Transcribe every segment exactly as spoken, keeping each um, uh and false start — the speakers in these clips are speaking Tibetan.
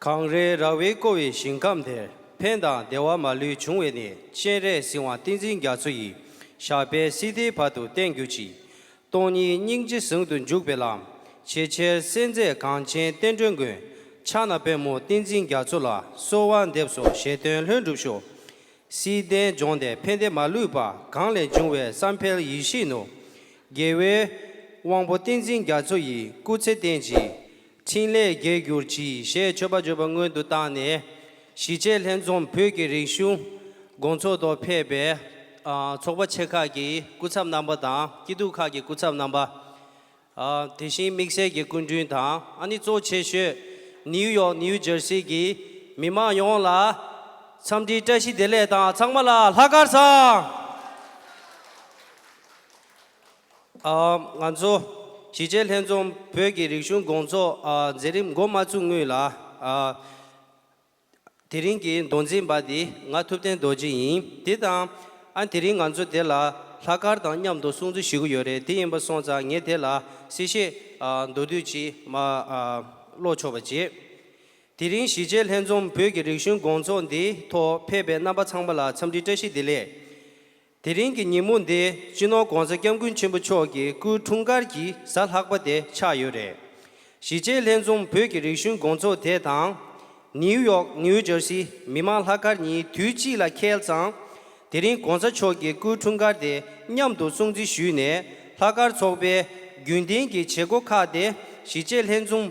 གངས་རིའི་ར་བས་བསྐོར་བའི་ཞིང་ཁམས་དེར། ཕན་དང་བདེ་བ་མ་ལུས་འབྱུང་བའི་གནས། སྤྱན་རས་གཟིགས་དབང་བསྟན་འཛིན་རྒྱ་མཚོ་ཡི། ཞབས་པད་སྲིད་མཐའི་བར་དུ་བརྟན་གྱུར་ཅིག། སྟོང་ཉིད་སྙིང་རྗེ་ཟུང་དུ་འཇུག་པའི་ལམ། ཆེས་ཆེར་གསལ་མཛད་གངས་ཅན་བསྟན་འགྲོའི་མགོན། ཕྱག་ན་པདྨོ་བསྟན་འཛིན་རྒྱ་མཚོ་ལ། གསོལ་བ་འདེབས་སོ་བཞེད་དོན་ལྷུན་གྲུབ་ཤོག། བསིལ་ལྡན་ལྗོངས་འདིར་ཕན་བདེ་མ་ལུས་པ། གངས་ལས་འབྱུང་བའི་བསམ་འཕེལ་ཡིད་བཞིན་ནོར། རྒྱལ་བའི་དབང་པོ་བསྟན་འཛིན་རྒྱ་མཚོ་ཡི། སྐུ་ཚེ་བརྟན་ཅིང་འཕྲིན་ལས་རྒྱས་གྱུར་ཅིག། ཞེས་མཆོད་པ་བརྗོད་པ་སྔོན་དུ་བཏང་ནས། གཞིས་བྱེས་ལྷན་འཛོམས་བོད་ཀྱི་རིག་གཞུང་དགོང་ཚོགས་ཐོག་ཕེབས་པའི་ཨ་ཚོགས་པ་ཆེ་ཁག་གི་སྐུ་ཚབ་རྣམ་པ་དང་། སྐྱིད་སྡུག་ཁག་གི་སྐུ་ཚབ་རྣམ་པ། ཨ་དེ་བཞིན་དམིགས་བསལ་གྱི་སྐུ་མགྲོན་དང་། ཨ་ནི་གཙོ་ཆེ་ཤོས་ནིའུ་ཡོག་ནིའུ་ཇར་སི་གི་མི་མང་ཡོངས་ལ་འཚམས་འདྲིའི་བཀྲ་ཤིས་བདེ་ལེགས་དང་། ཚང་མ་ལ་ལྷག་དཀར་བཟང་། ཨ་ང་ཚོ་གཞིས་བྱེས་ལྷན་འཛོམས་བོད་ཀྱི་རིག་གཞུང་དགོང་ཚོགས་ཨ་མཛད་རིམ་འགོ་མ་བཙུགས་སྔོན་ལ། ཨ་དེ་རིང་གི་མདོ་འཛིན་པ་དེ་ང་ཐུབ་བསྟན་རྡོ་རྗེ་ཡིན། དེ་དང་ཨ་དེ་རིང་ང་ཚོ་དེ་ལ་ལྷག་དཀར་དང་མཉམ་དུ་སྲུང་བརྩི་ཞུ་གི་ཡོད་རེད། དེ་ཡིན་པ་སོང་ཙང་ངས་དེ་ལ་གསལ་བཤད་ཨ་མདོར་བསྡུས་ཅིག་མ་ཨ་ཀློག་ཆོག་པ་བྱེད། དེ་རིང་གཞིས་བྱེས་ལྷན་འཛོམས་བོད་ཀྱི་རིག་གཞུང་དགོང་ཚོགས་འདིའི་ཐོག་ཕེབས་པའི་རྣམ་པ་ཚང་མ་ལ་འཚམས་འདྲི་བཀྲ་ཤིས་བདེ་ལེགས། དེ་རིང་གི་ཉིན་མོ་འདི་སྤྱི་ནོར་༧གོང་ས་༧སྐྱབས་མགོན་ཆེན་པོ་མཆོག་གི་སྐུའི་འཁྲུངས་སྐར་གྱི་གཟའ་ལྷག་པ་དེ་ཆགས་ཡོད་རེད། གཞིས་བྱེས་ལྷན་འཛོམས་བོད་ཀྱི་རིག་གཞུང་དགོང་ཚོགས་དེ་དང་། ནིའུ་ཡོག་ནིའུ་ཇར་སི་མི་མང་ལྷག་དཀར་གཉིས་དུས་གཅིག་ལ་འཁེལ་ཙང་། དེ་རིང་༧གོང་ས་མཆོག་གི་སྐུའི་འཁྲུངས་སྐར་དེ་མཉམ་དུ་སྲུང་བརྩི་ཞུས་ནས། ལྷག་དཀར་ཚོགས་པའི་རྒྱུན་ལྡན་གྱི་བྱེད་སྒོ་ཁག་དེ་གཞིས་བྱེས་ལྷན་འཛོམས་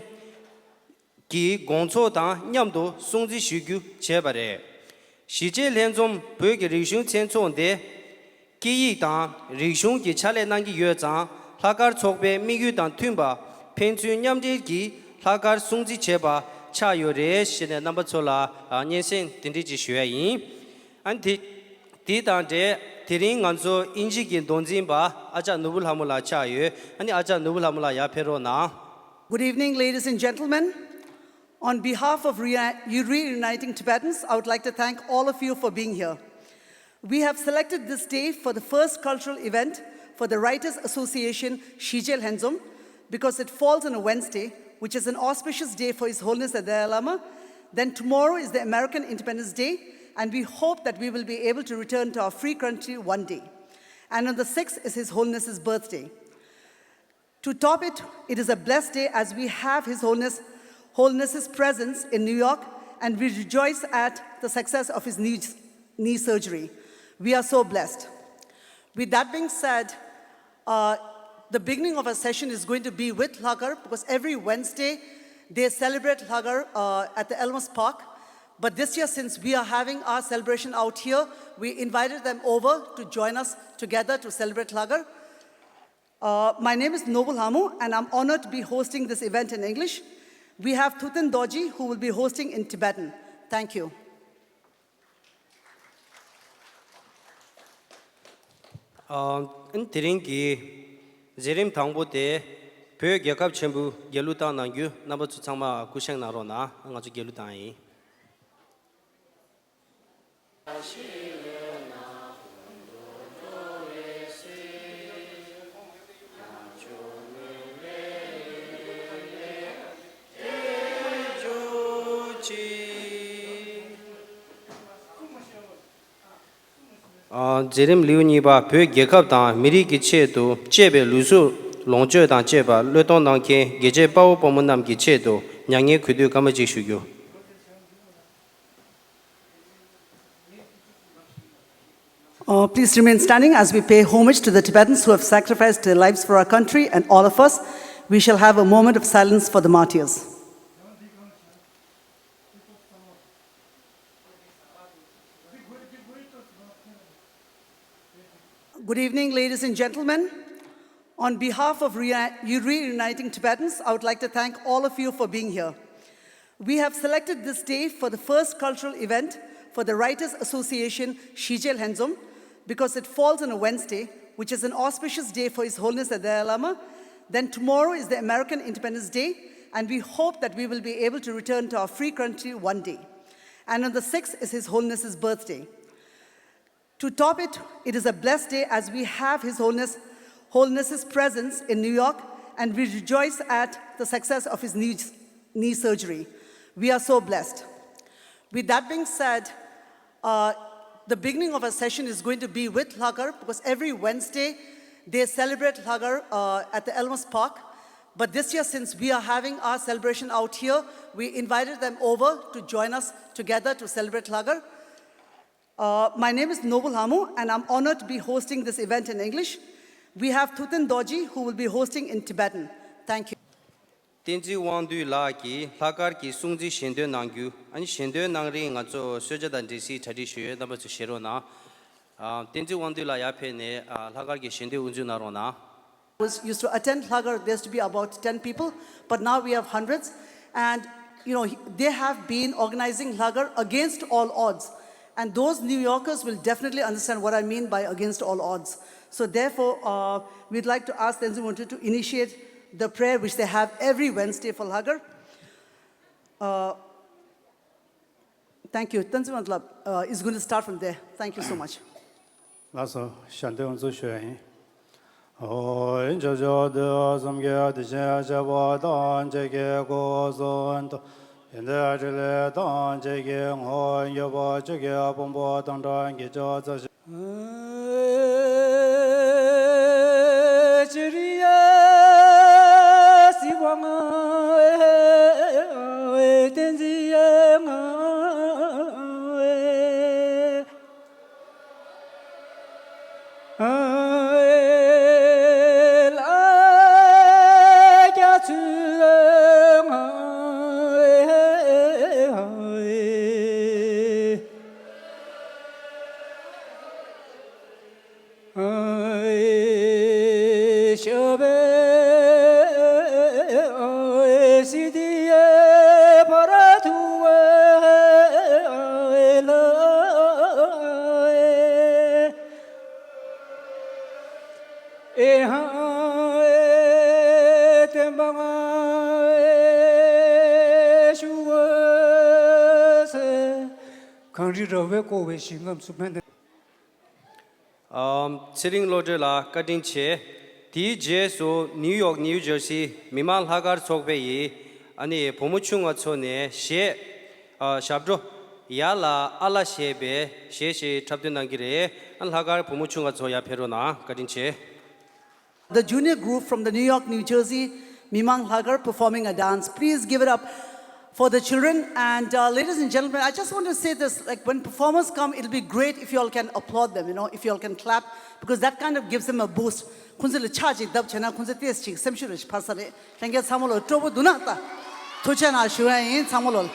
ཀྱི་དགོང་ཚོགས་དང་མཉམ་དུ་སྲུང་བརྩི་ཞུ་རྒྱུ་བྱས་པ་རེད། གཞིས་བྱེས་ལྷན་འཛོམས་བོད་ཀྱི་རིག་གཞུང་མཚན་ཚོགས་འདི་སྐད་ཡིག་དང་རིག་གཞུང་གི་ཕྱག་ལས་གནང་གི་ཡོད་ཙང་། ལྷག་དཀར་ཚོགས་པའི་དམིགས་ཡུལ་དང་མཐུན་པ། ཕན་ཚུན་མཉམ་འབྲེལ་གྱིས་ལྷག་དཀར་སྲུང་བརྩི་བྱེད་པ་ཆགས་ཡོད་རེད་ཞེས་ནས་རྣམ་པ་ཚོ་ལ་ཨ་སྙན་སེང་དེ་འདྲ་ཅིག་ཞུ་ཡ་ཡིན། ཨ་ནི་དེ་དེ་དང་འབྲེལ་དེ་རིང་ང་ཚོ་དབྱིན་ཇི་གི་མདོ་འཛིན་པ་ཨ་ཅག་ནོར་བུ་ལྷ་མོ་ལགས་ཆགས་ཡོད། ཨ་ནི་ཨ་ཅག་ནོར་བུ་ལྷ་མོ་ལགས་ཡར་ཕེབས་རོགས་གནང་། Good evening, ladies and gentlemen. On behalf of Re- Reuniting Tibetans, I would like to thank all of you for being here. We have selected this day for the first cultural event for the Writers Association Shije Lhenzom because it falls on a Wednesday, which is an auspicious day for His Holiness the Dalai Lama. Then tomorrow is the American Independence Day, and we hope that we will be able to return to our free country one day. And on the sixth is His Holiness's birthday. To top it, it is a blessed day as we have His Holiness, Holiness's presence in New York, and we rejoice at the success of his knee, knee surgery. We are so blessed. With that being said, uh, the beginning of our session is going to be with Lhagar, because every Wednesday they celebrate Lhagar uh, at the Elmas Park. But this year, since we are having our celebration out here, we invited them over to join us together to celebrate Lhagar. Uh, my name is Nobu Lhamu, and I'm honored to be hosting this event in English. We have Thuten Dorji, who will be hosting in Tibetan. Thank you. ཨ་དེ་རིང་གི་མཛད་རིམ་དང་པོ་དེ་བོད་རྒྱལ་ཁབ་ཆེན་པོའི་རྒྱལ་གླུ་བཏང་གནང་རྒྱུ། རྣམ་པ་ཚོ་ཚང་མ་སྐུ་བཞེངས་གནང་རོགས་གནང་། ང་ཚོ་རྒྱལ་གླུ་བཏང་ཡིན། ཨ་མཛད་རིམ་ལེའུ་གཉིས་པ། བོད་རྒྱལ་ཁབ་དང་མི་རིགས་ཀྱི་ཆེད་དུ་གཅེས་པའི་ལུས་སྲོག་ལོངས་སྤྱོད་དང་བཅས་པ་བློས་གཏོང་གནང་མཁན་རྒྱལ་གཅེས་དཔའ་བོ་དཔའ་མོ་རྣམས་ཀྱི་ཆེད་དུ་མྱ་ངན་གུས་འདུད་སྐར་མ་གཅིག་ཞུ་རྒྱུ། Uh, please remain standing as we pay homage to the Tibetans who have sacrificed their lives for our country and all of us. We shall have a moment of silence for the martyrs. Good evening, ladies and gentlemen. On behalf of Re- Reuniting Tibetans, I would like to thank all of you for being here. We have selected this day for the first cultural event for the Writers Association Shije Lhenzom because it falls on a Wednesday, which is an auspicious day for His Holiness the Dalai Lama. Then tomorrow is the American Independence Day, and we hope that we will be able to return to our free country one day. And on the sixth is His Holiness's birthday. To top it, it is a blessed day as we have His Holiness, Holiness's presence in New York, and we rejoice at the success of his knee, knee surgery. We are so blessed. With that being said, uh, the beginning of our session is going to be with Lhakhar, because every Wednesday they celebrate Lhakhar, uh, at the Elmas Park. But this year, since we are having our celebration out here, we invited them over to join us together to celebrate Lhakhar. Uh, my name is Nobu Lhamu, and I'm honored to be hosting this event in English. We have Thuten Dorji, who will be hosting in Tibetan. Thank you. བསྟན་འཛིན་དབང་འདུས་ལགས་ཀྱིས་ལྷག་དཀར་གྱི་སྲུང་བརྩི་ཞལ་འདོན་གནང་རྒྱུ། ཨ་ནི་ཞལ་འདོན་གནང་རིང་ང་ཚོ་གསོལ་ཇ་དང་འབྲས་སིལ་གྲ་སྒྲིག་ཞུ་ཡོད། རྣམ་པ་ཚོས་བཞེས་རོགས་གནང་། ཨ། བསྟན་འཛིན་དབང་འདུས་ལགས་ཡར་ཕེབས་ནས། ཨ། ལྷག་དཀར་གྱི་ཞལ་འདོན་དབུ་འཛུགས་གནང་རོགས་གནང་། Was used to attend Lhakhar, there used to be about ten people, but now we have hundreds. And, you know, he- they have been organizing Lhakhar against all odds. And those New Yorkers will definitely understand what I mean by against all odds. So therefore, uh, we'd like to ask Tenzin Wantu to initiate the prayer which they have every Wednesday for Lhakhar. Uh, thank you. Tenzin Wantu, uh, is going to start from there. Thank you so much. ལགས་སོ། ཞལ་འདོན་དབུ་འཛུགས་ཞུ་ཡ་ཡིན། ཨོ་ཡིན། ཕྱོགས་བཅུ་དུས་གསུམ་གྱི་དེ་བཞིན་གཤེགས་པ་ཐམས་ཅད་ཀྱི་སྐུ་གསུང་ཐུགས། ཡོན་ཏན་ཕྲིན་ལས་ཐམས་ཅད་ཀྱི་ངོ་བོ་ཡོད་པ། ཆོས་ཀྱི་ཕུང་པོ་དང་འདྲ་བརྒྱད་ཅུ་རྩ་བཞི། གངས་རི་ར་བས་བསྐོར་བའི་ཞིང་ཁམས་སུ་ཕན་བདེ། ཨམ། ཚེ་རིང་བློ་གྲོས་ལགས་བཀའ་དྲིན་ཆེ། དེའི་རྗེས་སུ་ནིའུ་ཡོག་ནིའུ་ཇར་སི་མི་དམངས་ལྷག་དཀར་ཚོགས་པ་ཡིས་ཨ་ནི་བུ་མོ་ཆུང་བ་ཚོ་ནས་གཞས། ཨ། ཞབས་བྲོ། ཡ་ལ་ཨ་ལ་ཞེས་པའི་གཞས་ཤིག་འཁྲབ་སྟོན་གནང་གི་རེད། ཨ། ལྷག་དཀར་བུ་མོ་ཆུང་བ་ཚོ་ཡར་ཕེབས་རོགས་གནང་། བཀའ་དྲིན་ཆེ། The junior group from the New York, New Jersey, Mimang Lhakhar, performing a dance. Please give it up for the children. And, uh, ladies and gentlemen, I just want to say this, like, when performers come, it'll be great if you all can applaud them, you know, if you all can clap, because that kind of gives them a boost. ཁོང་ཚོ་ལ་ཕྱག་ཅིག་བརྡབ་བྱས་ན་ཁོང་ཚོ་ཏོག་ཙམ་ཅིག་སེམས་ཤུགས་རེ་ཞིག་འཕར་ས་རེད། ལྷན་རྒྱས་ཚང་མ་ལོ་སྤྲོ་པོ་འདུག་ན་ད། ཐུགས་རྗེ་གནང་ཞུ་ཡ་ཡིན་ཚང་མ་ལོ།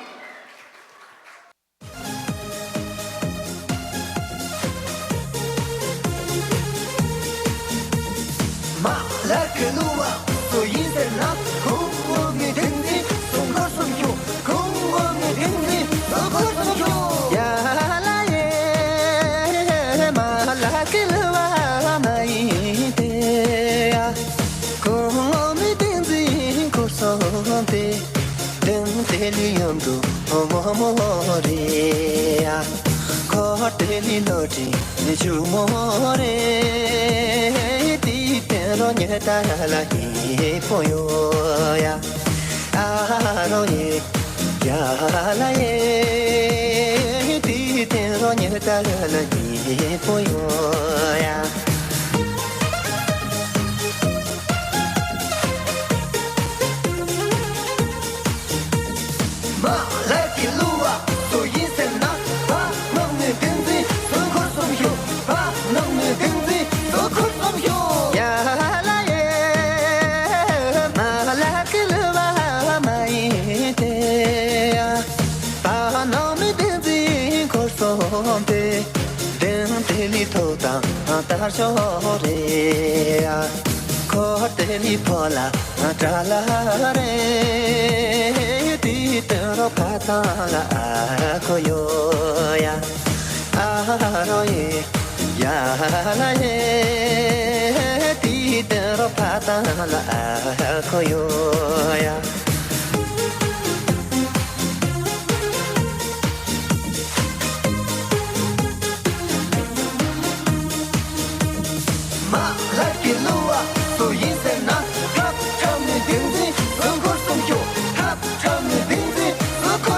མ་ལ་ཀི་ལུ་བ་སུ་ཡིན་ཟེར་ན། ཁོང་དབུ་མའི་བསྟན་འཛིན་སྲུང་འཁོར་སྲུང་ཞུ། ཁོང་དབུ་མའི་བསྟན་འཛིན་སྲུང་འཁོར་སྲུང་ཞུ། ཡ་ལ་ཡེ། མ་ལ་ཀི་ལུ་བ་མ་ཡིན་ཏེ། ཁོང་དབུ་མའི་བསྟན་འཛིན་འཁོར་སྲུང་སྟེ། དེང་དེ་ལི་ཡོང་དུ་མོ་མོ་རེ་ཡ། ཁོ་དེ་ལི་ལོ་ཏི་ཆུ་མོ་རེ། དེ་དེ་རོ་ཉེ་ད་ལ་ཡེ་པོ་ཡོ་ཡ། ཨ་རོ་ཡེ་ཡ་ལ་ཡེ། དེ་དེ་རོ་ཉེ་ད་ལ་ཡེ་པོ་ཡོ་ཡ། མ་ལ་ཀི་ལུ་བ་སུ་ཡིན་ཟེར་ན། ཕ་ནང་མི་བསྟན་འཛིན་སྲུང་འཁོར་སྲུང་ཞུ། ཕ་ནང་མི་བསྟན་འཛིན་སྲུང་འཁོར་སྲུང་ཞུ། ཡ་ལ་ཡེ། མ་ལ་ཀི་ལུ་བ་མ་ཡིན་ཏེ། ཕ་ནང་མི་བསྟན་འཛིན་འཁོར་སྲུང་སྟེ། དེང་དེ་ལི་ཐོག་དང་དར་ཤོག་རེ་ཡ། ཁོ་དེ་ལི་ཕོ་ལ་དྲ་ལ་རེ། དེ་དོན་རོ་ཕ་ཐང་ལ་ཨ་ཁོ་ཡོ་ཡ། ཨ་རོ་ཡེ་ཡ་ལ་ཡེ། དེ་དོན་རོ་ཕ་ཐང་ལ་ཨ་ཁོ་ཡོ་ཡ། མ་ལ་ཀི་ལུ་བ་སུ་ཡིན་ཟེར་ན། ཧབ་ཁྲ་མི་བདེན་འཛིན་སྲུང་འཁོར་སྲུང་ཞུ། ཧབ་ཁྲ་མི་བདེན་འཛིན་སྲུང་འཁོར།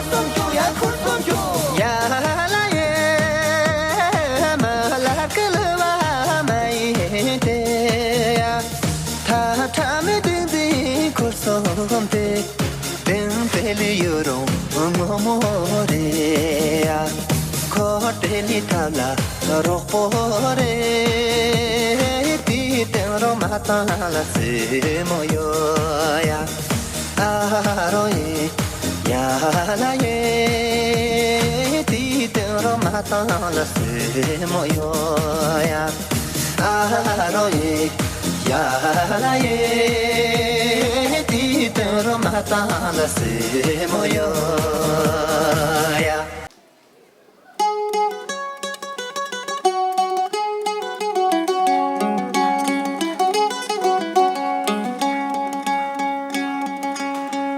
ཡུ་རོང་སྔོན་མོ་རེད་ཡ། ཁོ་བྲེལ་ནི་ཐབས་ལ་རོགས་པོ་རེད། དེའི་སྟེང་རོ་མ་བཏང་ལ་སེ་མོ་ཡོད་ཡ། ཨ་རོ་ཡེ་ཡ་ལ་ཡེ། དེའི་སྟེང་རོ་མ་བཏང་ལ་སེ་མོ་ཡོད་ཡ། ཨ་རོ་ཡེ་ཡ་ལ་ཡེ། དེའི་སྟེང་རོ་མ་བཏང་ལ་སེ་མོ་ཡོད་ཡ།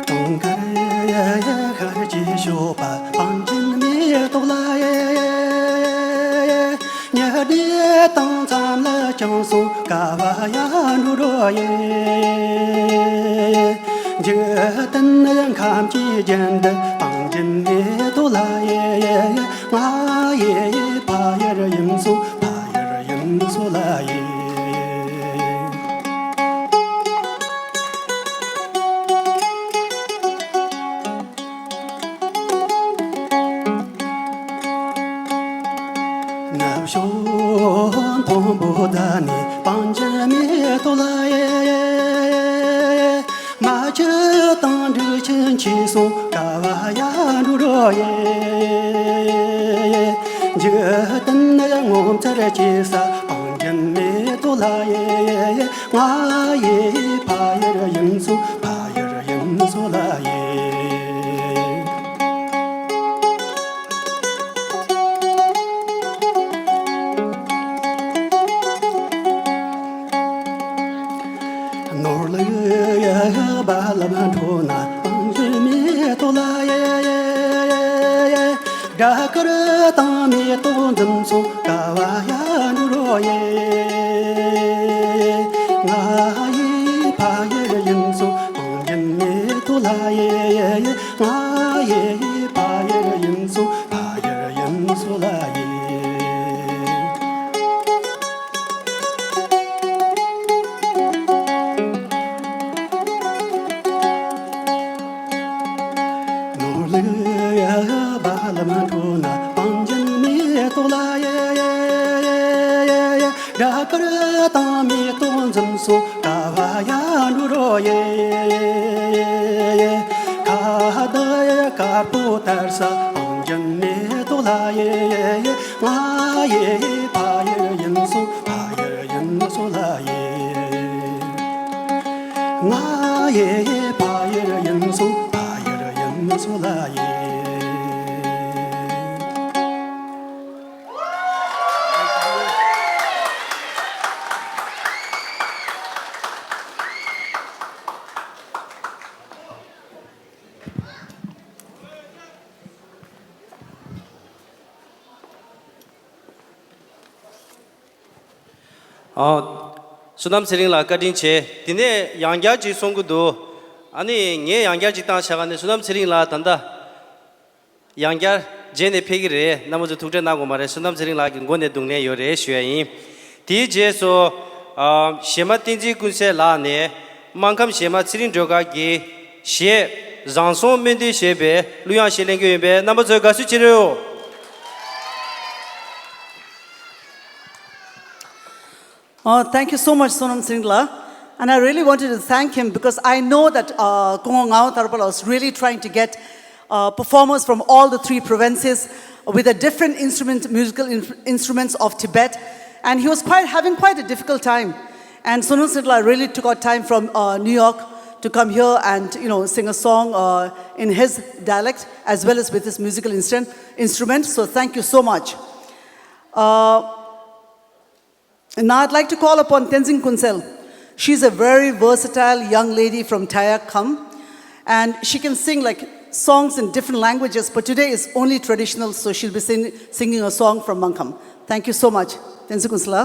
དུང་དཀར་ཡ་ཡ་ཤར་གྱི་ཞོགས་པ་བང་ཆེན་མེ་ཏོག་ལ་ཡ། ཉི་ཟླའི་སྟེང་མཚམས་ལ་བྱང་སོང་ཀ་བ་ཡ་འགྲོ་རོ་ཡེ། འཇིག་རྟེན་ཡང་ཁམས་ཀྱི་རྒྱན་འདི་བང་ཆེན་མེ་ཏོག་ལ་ཡེ། ང་ཡི་ཕ་ཡུལ་ཡིན་སོང་ཕ་ཡུལ་ཡིན་སོང་ལ་ཡེ། ནུབ་ཕྱོགས་མཐོན་པོ་དག་ནས་བང་ཆེན་མེ་ཏོག་ལ་ཡེ། མ་ཆུ་དང་འབྲུག་ཆུ་མཆེད་སོང་ཀ་བ་ཡ་འགྲོ་རོ་ཡེ། འཇིག་རྟེན་ངོ་མཚར་སྐྱེ་ས་བང་ཆེན་མེ་ཏོག་ལ་ཡེ། ང་ཡི་ཕ་ཡུལ་ཡིན་སོང་ཕ་ཡུལ་ཡིན་སོང་ལ་ཡེ། ནོར་ལུག་ཡ་རྦ་རླབས་འཕྲོ་ན་བང་ཆེན་མེ་ཏོག་ལ་ཡེ། སྦྲ་དཀར་དང་མེ་ཏོག་འཛིན་སོང་ཀ་བ་ཡ་འགྲོ་རོ་ཡེ། ང་ཡི་ཕ་ཡུལ་ཡིན་སོང་བང་ཆེན་མེ་ཏོག་ལ་ཡེ། ང་ཡི་ཕ་ཡུལ་ཡིན་སོང་ཕ་ཡུལ་ཡིན་སོང་ལ་ཡེ། ནོར་ལུག་ཡ་རྦ་རླབས་འཕྲོ་ན་བང་ཆེན་མེ་ཏོག་ལ་ཡེ། སྦྲ་དཀར་དང་མེ་ཏོག་འཛིན་སོང་ཀ་བ་ཡ་འགྲོ་རོ་ཡེ། ཁ་བརྡ་དཀར་པོ་དར་ས་བང་ཆེན་མེ་ཏོག་ལ་ཡེ། ང་ཡི་ཕ་ཡུལ་ཡིན་སོང་ཕ་ཡུལ་ཡིན་སོང་ལ་ཡེ། ང་ཡི་ཕ་ཡུལ་ཡིན་སོང་ཕ་ཡུལ་ཡིན་སོང་ལ་ཡེ། ཨ། བསོད་ནམས་ཚེ་རིང་ལགས་བཀའ་དྲིན་ཆེ། དེ་ནས་ཡང་བསྐྱར་ཅིག་གསུང་གི་འདུག་ཨ་ནི་ངས་ཡང་བསྐྱར་ཅིག་བཏང་བྱ་ག་ནས་བསོད་ནམས་ཚེ་རིང་ལགས་ད་ལྟ་ཡང་བསྐྱར་རྗེས་ནས་ཕེབས་ཀྱི་རེད། རྣམ་པ་ཚོས་ཐུགས་ཁྲལ་གནང་དགོས་མ་རེད། བསོད་ནམས་ཚེ་རིང་ལགས་ཀྱི་མགོ་ནས་སྡུག་ནས་ཡོད་རེད་ཞུ་ཡ་ཡིན། དེའི་རྗེས་སུ། ཨ། གཞས་མ་བསྟན་འཛིན་ཀུན་གསལ་ལགས་ནས་སྨར་ཁམས་གཞས་མ་ཚེ་རིང་སྒྲོལ་དཀར་གྱི་གཞས་བཟང་སོང་སྨོན་འདུན་ཞེས་པའི་གླུ་དབྱངས་ཤིག་ལེན་གྱི་ཡིན་པས་རྣམ་པ་ཚོས་དགའ་བསུ་བྱེད་རོགས། Oh, thank you so much, Sonam Singla. And I really wanted to thank him because I know that uh, Kongwa Ngao Tarbala was really trying to get uh, performers from all the three provinces with a different instrument, musical in- instruments of Tibet. And he was quite having quite a difficult time. And Sonam Singla really took out time from uh, New York to come here and you know sing a song uh, in his dialect as well as with his musical instrument. Instrument. So thank you so much. Uh, And now I'd like to call upon Tenzin Kunsel. She's a very versatile young lady from Tayakham, and she can sing like songs in different languages, but today is only traditional, so she'll be sing- singing a song from Mangkham. Thank you so much, Tenzin Kunsela.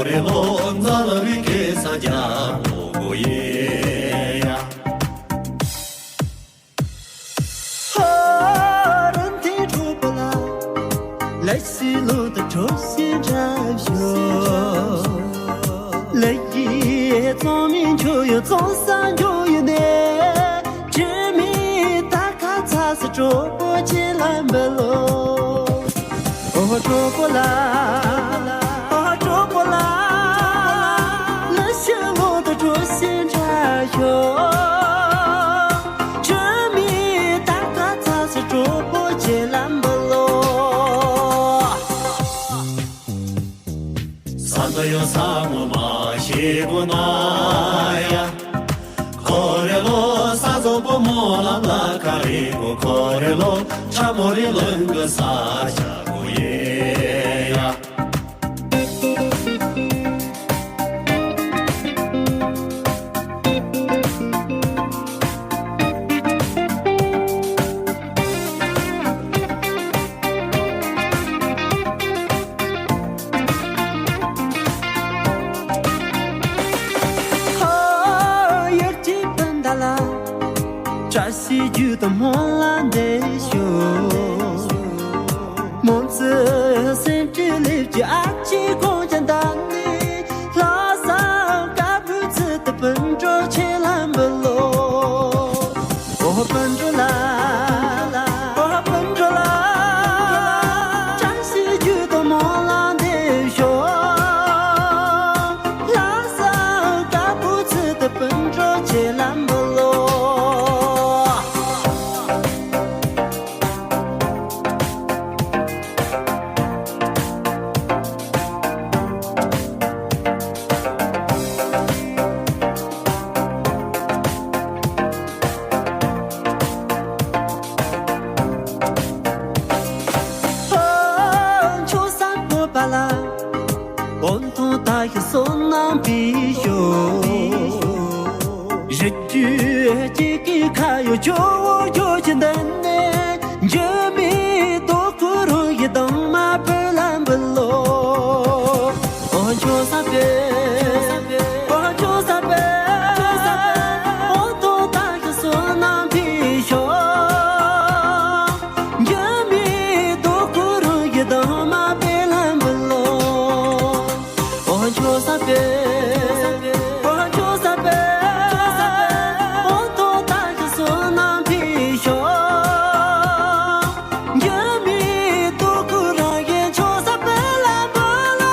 རེ་ལོ་འཛམ་གླིང་གེ་སར་རྒྱལ་པོ་གོ་ཡེ་ཡ། ཧ་རིན་ཐེ་གྲོགས་པོ་ལ། ལ་ཤི་ལོ་དུ་གྲོགས་ཤིག་འདྲ་ཞོ། ལ་ཡི་ཙོང་མིན་ཁྱོ་ཡོ་ཙོང་ས་འགྱོ་ཡོ་ནེ། ཁྱེད་མི་ད་ཁ་ཚ་སི་གྲོགས་པོ་ཁྱེད་ལ་འབུལ་ལོ། ཨོ་གྲོགས་པོ་ལ། ཨོ་གྲོགས་པོ་ལ། ལ་ཤི་ལོ་དུ་གྲོགས་ཤིག་འདྲ་ཞོ། ཁྱེད་མི་ད་ཁ་ཚ་སི་གྲོགས་པོ་ཁྱེད་ལ་འབུལ་ལོ། ས་འདི་ཡོད་ས་ངོ་མ་ཤེས་གོ་ན་ཡ། ཁོ་རེ་ལོ་ས་ཚོ་པོ་མོ་ལ་ལ་ཁ་རེ་གོ། ཁོ་རེ་ལོ་ཆ་མོ་རེ་ལོན་གི་ས་ཆ་གོ་ཡེ་ཡ། ཧོ་ཡར་གྱི་སྤུན་ཟླ་ལ། བཀྲ་ཤིས་རྒྱུད་དུ་སྨོན་ལམ་འདེབས་ཞུ། མོ་ཙི་སེམས་ཀྱི་ལེབ་ཀྱི་ཨ་ཅེ་ཁོང་ཀྱང་ད་ནི། ལྷ་ས་དཀར་པོའི་ཚུལ་དུ་སྤུན་གྲོགས་ཁྱེད་ལ་འབུལ་ལོ། ཨོ་སྤུན་གྲོགས་ལ། ཨོ་སྤུན་གྲོགས་ལ། བཀྲ་ཤིས་རྒྱུད་དུ་སྨོན་ལམ་འདེབས་ཤོག། ལྷ་ས་དཀར་པོའི་ཚུལ་དུ་སྤུན་གྲོགས་ཁྱེད་ལ་འབུལ་ལོ། ཁྱོད་སམ་བྷོ་ཊ་ལ། འོ་ཐོང་ད་ཤི་སོ་ནམ་པི་ཤོ། རི་རྒྱུད་ཅིག་གི་ཁ་ཡོ་ཇོ་བོ་ཇོ་ཅི་འདི་ནས། འཇུ་མི་དོ་ཁུ་རུ་ཡི་དང་མ་བུ་ལམ་བུ་ལོ། ཨོ་ཇོ་ས་པེ། ཨོ་ཇོ་ས་པེ། ཨོ་ཐོང་ད་ཤི་སོ་ནམ་པི་ཤོ། འཇུ་མི་དོ་ཁུ་རུ་ཡི་དང་མ་བུ་ལམ་བུ་ལོ། ཨོ་ཇོ་ས་པེ། ཨོ་ཇོ་ས་པེ། ཨོ་ཐོང་ད་ཤི་སོ་ནམ་པི་ཤོ། འཇུ་མི་དོ་ཁུ་རུ་ཡི་ཇོ་ས་པེ་ལམ་བུ་ལོ།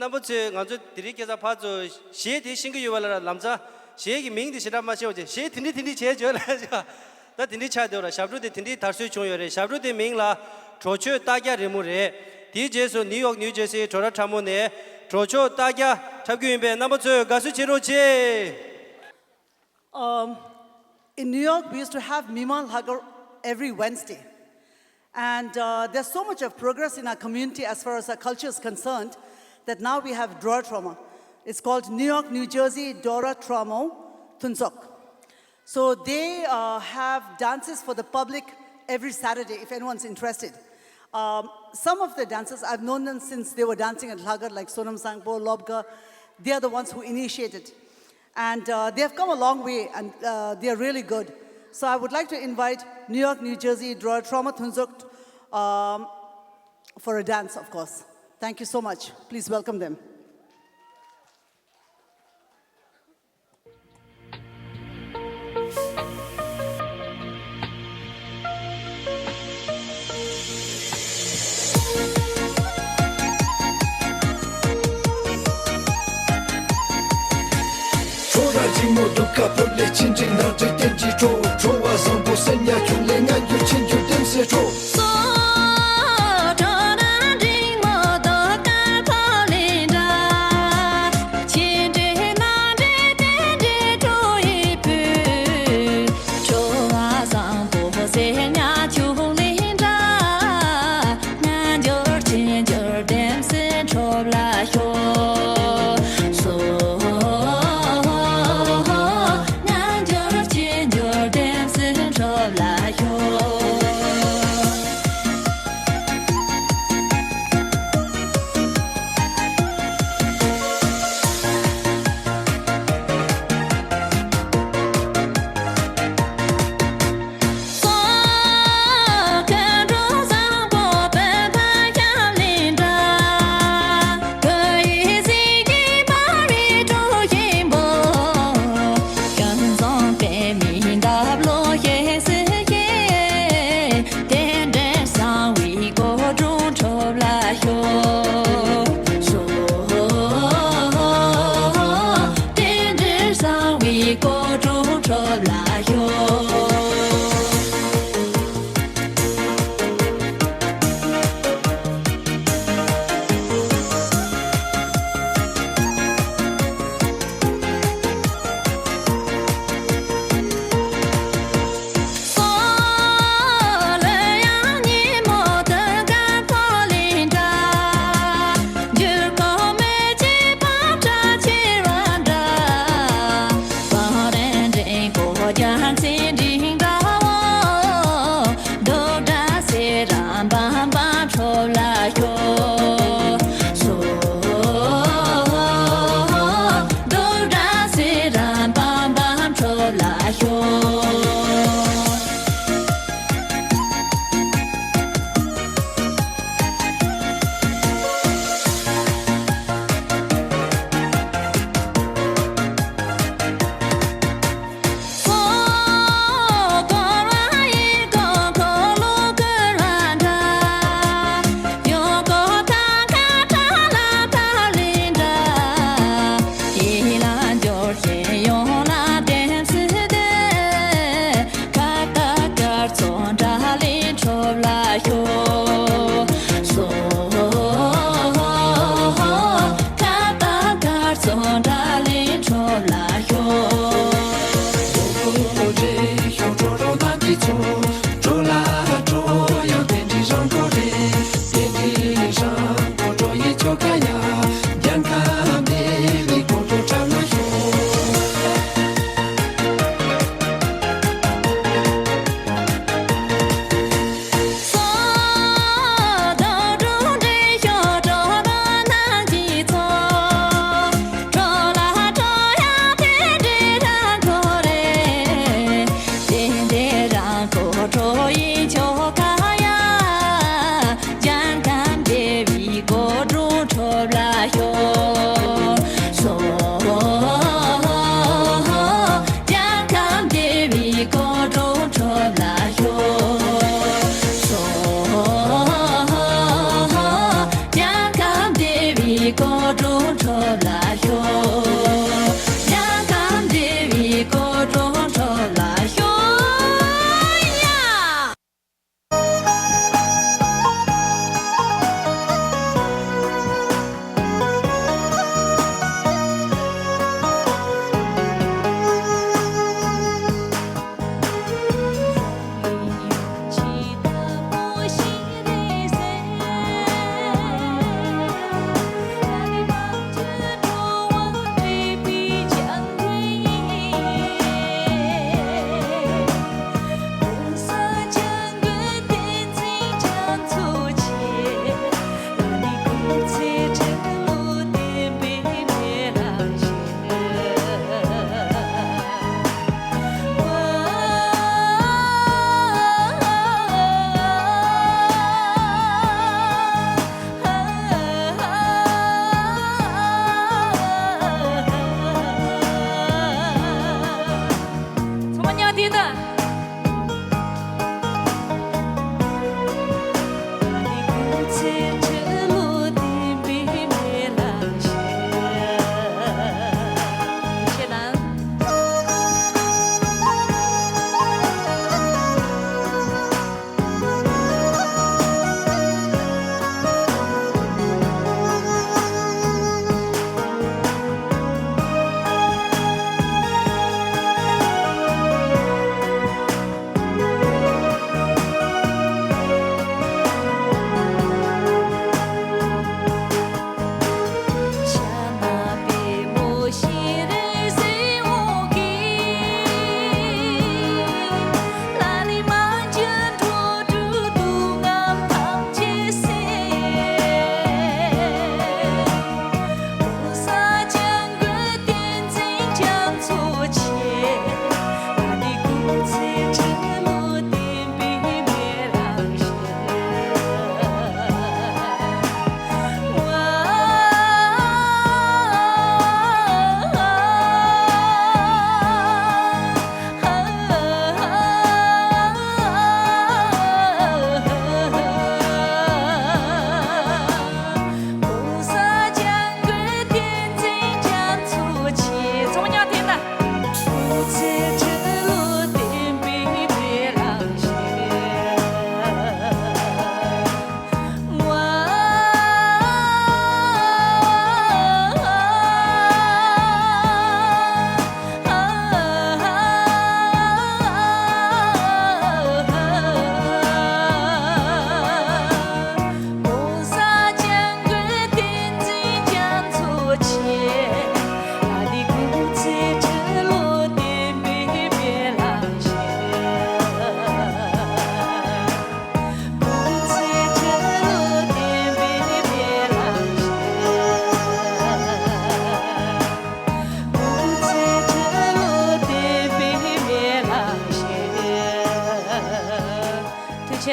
རྣམ་པ་ཚོས་ང་ཚོ་དེ་རིང་ཁ་སང་ཕར་ཚུར་གཞས་དེ་ཤེས་ཀྱི་ཡོད་པ་ལ་ལམ་སང་གཞས་ཀྱི་མིང་དེ་ཞེ་དྲག་མ་ཤེས་པ་བྱས། གཞས་དེ་འདྲ་དེ་འདྲ་བྱས་བྱས་ལ་ད་དེ་འདྲ་ཆགས་བསྡད་པ་རེད། ཞབས་བྲོ་དེ་དེ་འདྲ་དར་སྲོལ་བྱུང་ཡོད་རེད། ཞབས་བྲོ་དེ་མིང་ལ་གྲོ་ཆོད་རྟ་རྒྱ་རི་མོ་རེད། དེའི་རྗེས་སུ་ནིའུ་ཡོག་ནིའུ་ཇར་སིའི་བྲོ་ར་ཁྲ་མོ་ནས་གྲོ་ཆོད་རྟ་རྒྱ་འཁྲབ་རྒྱུ་ཡིན་པས། རྣམ་པ་ཚོས་དགའ་བསུ་བྱེད་རོགས་གྱིས། Um, in New York, we used to have Mimaan Lhakhar every Wednesday. And uh, there's so much of progress in our community as far as our culture is concerned that now we have Dora Trauma. It's called New York, New Jersey Dora Trauma Thunsok. So they uh, have dances for the public every Saturday if anyone's interested. Um, some of the dancers, I've known them since they were dancing at Lhakhar, like Sonam Sangpo, Lobga. They are the ones who initiated. And uh, they have come a long way and uh, they are really good. So I would like to invite New York, New Jersey Dora Trauma Thunsuk um, for a dance, of course. Thank you so much. Please welcome them. ཁྲོ་ར་རིང་མོ་དུ་ཀ་ཕུ་ལེ་ཆིན་ཅིན་ན་ཏྲི་ཏེན་ཅི་ཁྲོ། ཁྲོ་བ་བཟང་པོ་སེ་ཉ་ཁྱུང་ལེ་ང་འགྱུར་ཆིན་འགྱུར་ཏེམ་སེ་ཁྲོ། སོ་ཁྲོ་ར་རིང་མོ་དུ་ཀ་ཕུ་ལེ་འདྲ། ཆིན་ཏྲི་ན་ཏྲི་ཏེན་ཅི་ཁྲོ་ཡི་ཕུ། ཁྲོ་བ་བཟང་པོ་སེ་ཉ་ཁྱུང་ལེ་འདྲ། ང་འགྱུར་ཆེན་འགྱུར་ལྡེམ་སེ་ཁྲོབ་ལ་ཤོག་སོ། ང་འགྱུར་ཆེན་འགྱུར་ལྡེམ་སེ་ཁྲོབ་ལ་ཤོག་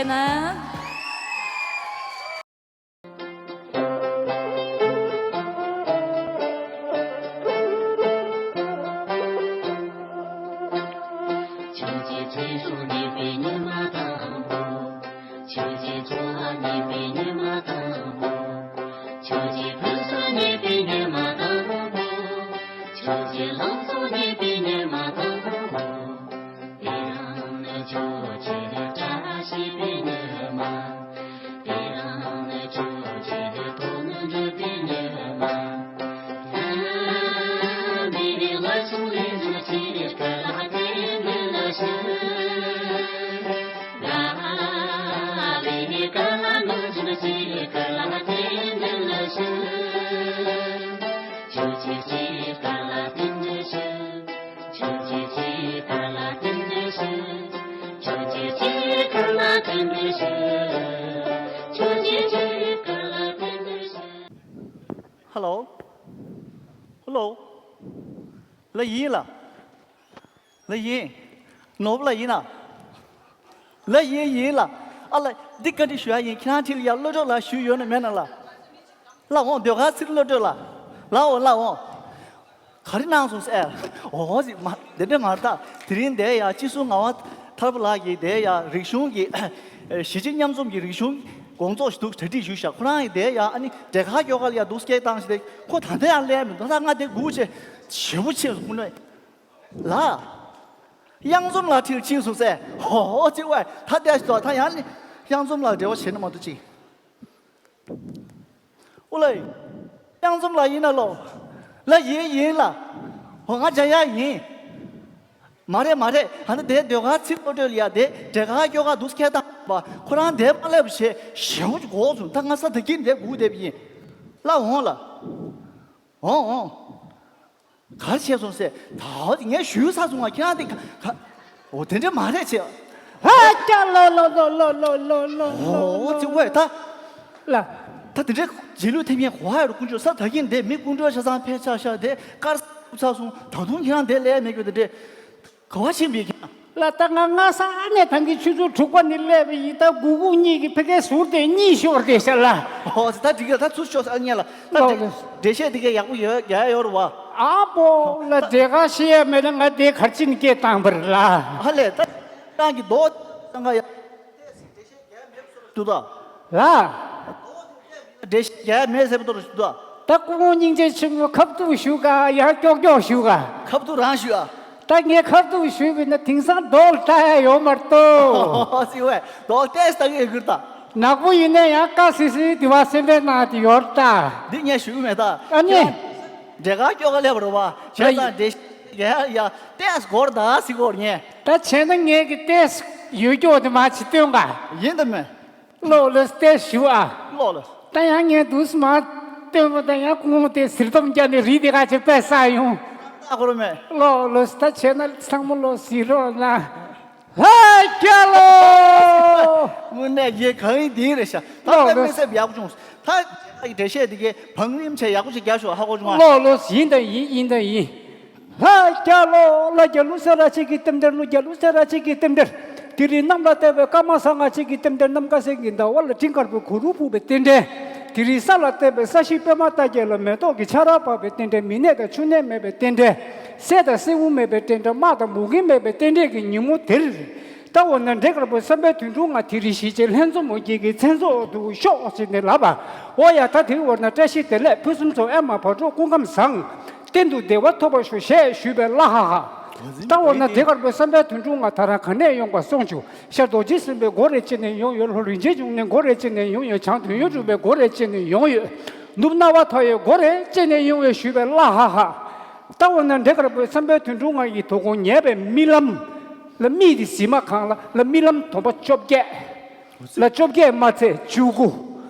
ན། ཆོས་ཀྱི་ཚེ་སྲོག་རྙེད་པའི་ཉི་མ་དང་པོ། ཆོས་ཀྱི་འཚོ་བ་རྙེད་པའི་ཉི་མ་དང་པོ། ཆོས་ཀྱི་ཕུན་སུམ་རྙེད་པའི་ཉི་མ་དང་པོ། ཆོས་ཀྱི་ལང་ཚོ་རྙེད་པའི་ཉི་མ་དང་པོ། དེ་རིང་ནི་ཆོས་ཀྱི་བཀྲ་ཤིས་པའི་ཉི་མ། དེ་རིང་ནི་ཆོས་ཀྱི་ཐོག་མའི་འགྲུབ་པའི་ཉི་མ། ཧེ་ལོ། ཧེ་ལོ། ལ་ཡིན་ལ། ལ་ཡིན། ནོར་བུ་ལ་ཡིན་ན། ལ་ཡིན་ཡིན་ལ། ཨ་ལ། འདི་བཀའ་འདྲི་ཞུ་ཡ་ཡིན། ཁྱེད་རང་འཁྲིས་ལ་ཡ་བློ་གྲོས་ལ་ཞུ་ཡོད་ན་མེད་ན་ལ། ལ་འོང་ཟློས་གར་ཚེ་རིང་བློ་གྲོས་ལ། ལ་འོང་ལ་འོང་། ག་རེ་གནང་སོང་ཟེར། འོ་ཟེར་མ། དེ་འདྲ་མ་རེད་ད། དེ་རིང་འདིར་ཡ་སྤྱི་ཟུར་ངག་དབང་ཐར་པ་ལགས་ཀྱིས་འདིར་ཡ་རིག་གཞུང་གི་གཞིས་བྱེས་མཉམ་འཛོམས་ཀྱི་རིག་གཞུང་དགོང་ཚོགས་ཤིག་འདུག་གྲ་སྒྲིག་ཞུས་ཤག་ཁོ་རང་གིས་འདིར་ཡ་ཨ་ནི་འབྲས་དཀར་སྐྱོ་གར་ལ་ཡ་འདུག་སྐད་བཏང་ཞིག་དེ་ཁོ་ད་ལྟ་ཡང་སླེབས་མི་འདུག་ད་ང་དེ་སྒུག་བྱས་ཞེ་པོ་ཆེ་སོང་ཁོ་ནས། ལ། གཡང་འཛོམས་ལགས་འཁྲིས་ལ་ཕྱིན་སོང་ཟེར། ཧོ་ཧོ་ཅི་ཝེ་ད་ལྟ་ཞིག་འདུག་ད་ཡང་ནི་གཡང་འཛོམས་ལགས་འབྲེལ་བ་བྱས་ན་མ་གཏོགས་ཅི། ཨོ་ལེ། གཡང་འཛོམས་ལགས་ཡིན་ན་ལོ། ལ་ཡིན་ཡིན་ལ། ཧོ་ང་འཇམ་དབྱངས་ཡིན། མ་རེད་མ་རེད། ཧ་ན་དེ་ཟློས་གར་ཚེ་རིང་བློ་གྲོས་ལ་ཡ་དེ་འབྲས་དཀར་སྐྱོ་གར་འདུག་སྐད་བཏང་བ་ཁོ་རང་དེ་མ་སླེབས་བྱས་ཞེ་པོ་ཅིག་འགོར་སོང་། ད་ང་ས་ད་གིན་དེ་སྒུག་བསྡད་པ་ཡིན། ལ་འོང་ལ། འོང་འོང་། ག་རེ་བྱས་སོང་ཟེར། ད་ངས་ཞུས་ཚར་སོང་ང་ཁྱེད་རང་དེ་ག་ག་འོ་དེ་འདྲ་མ་རེད་བྱས། ཧ་ཀྱ་ལོ་ལོ། འོ་ཅི་ཝེ་ད། ལ། ད་དེ་འདྲ་རྗེས་ལུས་ཐེབས་མཁན་གོ་བ་ཡོད་རེད། དཀོན་མཆོག་ས་ད་གིན་དེ་མི་དཀོན་མཆོག་ཆ་ཚང་ཕེབས་ཆགས་ཤག་དེ་དཀར་ས་ཚར་སོང་། ད་དུང་ཁྱེད་རང་དེ་ལས་མེད་རྒྱུ་དེ་འདྲས་ག་བ་ཕྱིན་པའི་ཁྱེད་རང་། ལ་ད་ང་སྔ་ས་ནས་ད་གིན་ཆུ་ཚོད་དྲུག་པ་ནས་སླེབས་པ་ཡིན། ད་སྒུག་སྒུག་གཉིད་ཀྱིས་ཕ་གིར་ཟུར་དེ་གཉིད་ཤོར་བསྡད་ཤག་ལ། ཨོ་ད་འགྲིག་གི། ད་ཚུར་ཤོག་ཨ་ཉལ་ལ། ད་ལོ་འགྲེལ་ལོ། འགྲེལ་བཤད་དེ་གས་ཡག་པོ་ཡོད་རྒྱག་ཡ་ཡོད་རེད་བ། ཨ་པོ་ལ་འབྲས་དཀར་ཤེས་ཡ་མེད་ན་ང་དེ་གར་ཕྱིན་སྐད་བཏང་བར་ལ། ཧ་ལས་ད་རང་གི་རྡོ་ཏང་ག་ཡ། འདུག་ད། ལ། འགྲེལ་བཤད་རྒྱག་ཡ་མེད་ཟེར་བ་ཏོ་རེད་འདུག་ད། ད་སྐུ་ངོ་སྙིང་རྗེ་ཆེན་པོ་ཁ་ཐུག་ཞུ་ག་ཡང་ཀྱོག་ཀྱོག་ཞུ་ག་ཁ་ཐུག་རང་ཞུ་ཨ། ད་ངས་ཁ་ཐུག་ཞུས་པ་ཡིན་ན་དེང་སང་རྡོ་ལ་ལྟ་ཡ་ཡོད་མ་རེད་དོ། ཨོ་ཟི་ཝེ་རྡོ་ལ་ལྟས་ལྟ་གི་ཡོད་གི་རེད་ད། ནག་པོ་ཡིན་ན་ཡང་དཀར་སིལ་སིལ་དེ་བ་སེམས་པའི་ནང་དེ་ཡོད་རེད་ད། འདི་ངས་ཞུ་གི་མེད་ད། ཨ་ནི། འབྲས་དཀར་སྐྱོ་གར་སླེབས་པ་རེད་བ། བྱས་ཙང་འབྲས་ཡ་ཡ་ལྟས་སྐོར་ད་སི་སྐོར་ངས། ད་བྱས་ན་ངས་ཀྱི་ལྟས་ཡོད་སྐྱོ་དེ་མ་བྱེད་སྟོན་ག་ཡིན་ད་མེད། ལོ་ལོ་སྟེ་ཞུ་ཨ། ལོ་ལོ། ད་ཡང་ངས་དུས་སུ་མ་སྟོན་པ་ད་ཡང་ཁོང་དེ་ཟིར་སྟོང་རྒྱ་ནས་རི་དེ་ག་ཆེ་པས་ས་ཡོང་། ཨ་ཁོ་རོ་མེ། ལོ་ལོ་ད་བྱས་ན་ཚང་མ་ལོ་ཟིར་རོགས་ན། ཧ་རྒྱ་ལོ། དངོས་གནས་ཡེ་གང་ཡིན་དེ་རེད་ཤག་ད་ལོ་ལོ། དཔེ་མི་སྲིད་ཡག་པོ་བྱུང་། ད་འགྲེལ་བཤད་དེ་གའི་བང་རིམ་ཆེ་ཡག་པོ་ཞིག་རྒྱག་ཤོག་ཧ་གོ་བྱུང་ཨ། ལོ་ལོ་ཡིན་ད་ཡིན་ཡིན་ད་ཡིན། ལྷ་རྒྱལ་ལོ། ལྷ་རྒྱལ་ལོ་ས་ར་ཆེ་གི་རྟེན་འབྲེལ། ལོ་རྒྱལ་ལོ་ས་ར་ཆེ་གི་རྟེན་འབྲེལ། དེ་རིང་གནམ་ལ་བསྟོད་པའི་སྐར་མ་ས་ང་ཆེ་གི་རྟེན་འབྲེལ། ནམ་མཁའ་སེང་གེ་ཟླ་བ་ལ་སྤྲིན་དཀར་པོའི་གུ་རུ་ཕུབ་པའི་རྟེན་འབྲེལ། དེ་རིང་ས་ལ་བསྟོད་པའི་ས་གཞི་པད་མ་རྟ་རྒྱལ་ལ་མེ་ཏོག་གི་ཆར་པ་བབས་པའི་རྟེན་འབྲེལ། མི་ནད་དང་ཕྱུགས་ནད་མེད་པའི་རྟེན་འབྲེལ། སད་དང་སེར་བོ་མེད་པའི་རྟེན་འབྲེལ། དམག་དང་མུ་གེ་མེད་པའི་རྟེན་འབྲེལ་གྱི་ཉིན་མོ་དེར། ད་འོ་ན་འབྲས་དཀར་པོའི་བསམ་པའི་དོན་དུ་ང་དེ་རིང་གཞིས་བྱེས་ལྷན་འཛོམས་མུ་གེ་གི་མཚན་ཚོགས་འདུ་ཤོག་ཅེས་ནས་ལབ་པ། འོ་ཡ་ད་དེ་འོ་ན་བཀྲ་ཤིས་བདེ་ལེགས་ཕུན་སུམ་ཚོགས་ཨེ་མ་བག་དྲོ་སྐུ་ཁམས་བཟང་། གཏན་དུ་བདེ་བ་ཐོབ་པར་ཤོག་ཞེས་ཞུས་པའི་ལ་ཧ་ཧ། ད་འོ་ན་འབྲས་དཀར་པོའི་བསམ་པའི་དོན་དུ་ང་ད་རང་ག་ནས་ཡོང་པ་སོང་བྱུང་། ཤར་རྡོ་རྗེ་སེམས་དཔའི་སྒོ་རེ་ཕྱེ་ནས་ཡོང་ཡོད། ལྷོ་རིན་ཆེན་འབྱུང་གནས་སྒོ་རེ་ཕྱེ་ནས་ཡོང་ཡོད། བྱང་དོན་ཡོད་གྲུབ་པའི་སྒོ་རེ་ཕྱེ་ནས་ཡོང་ཡོད། ནུབ་སྣང་བ་མཐའ་ཡས་སྒོ་རེ་ཕྱེ་ནས་ཡོང་ཡོད་ཞུས་པའི་ལ་ཧ་ཧ། ད་འོ་ན་འབྲས་དཀར་པོའི་བསམ་པའི་དོན་དུ་ང་ཡི་དོ་དགོང་ཉལ་བའི་རྨི་ལམ། ལ་རྨིས་ཏེ་གཟིམ་མ་གང་ལ་ལ་རྨི་ལམ་དོམ་པ་བཅོ་བརྒྱད། ལ་བཅོ་བརྒྱད་མ་ཚད་བཅུ་དགུ།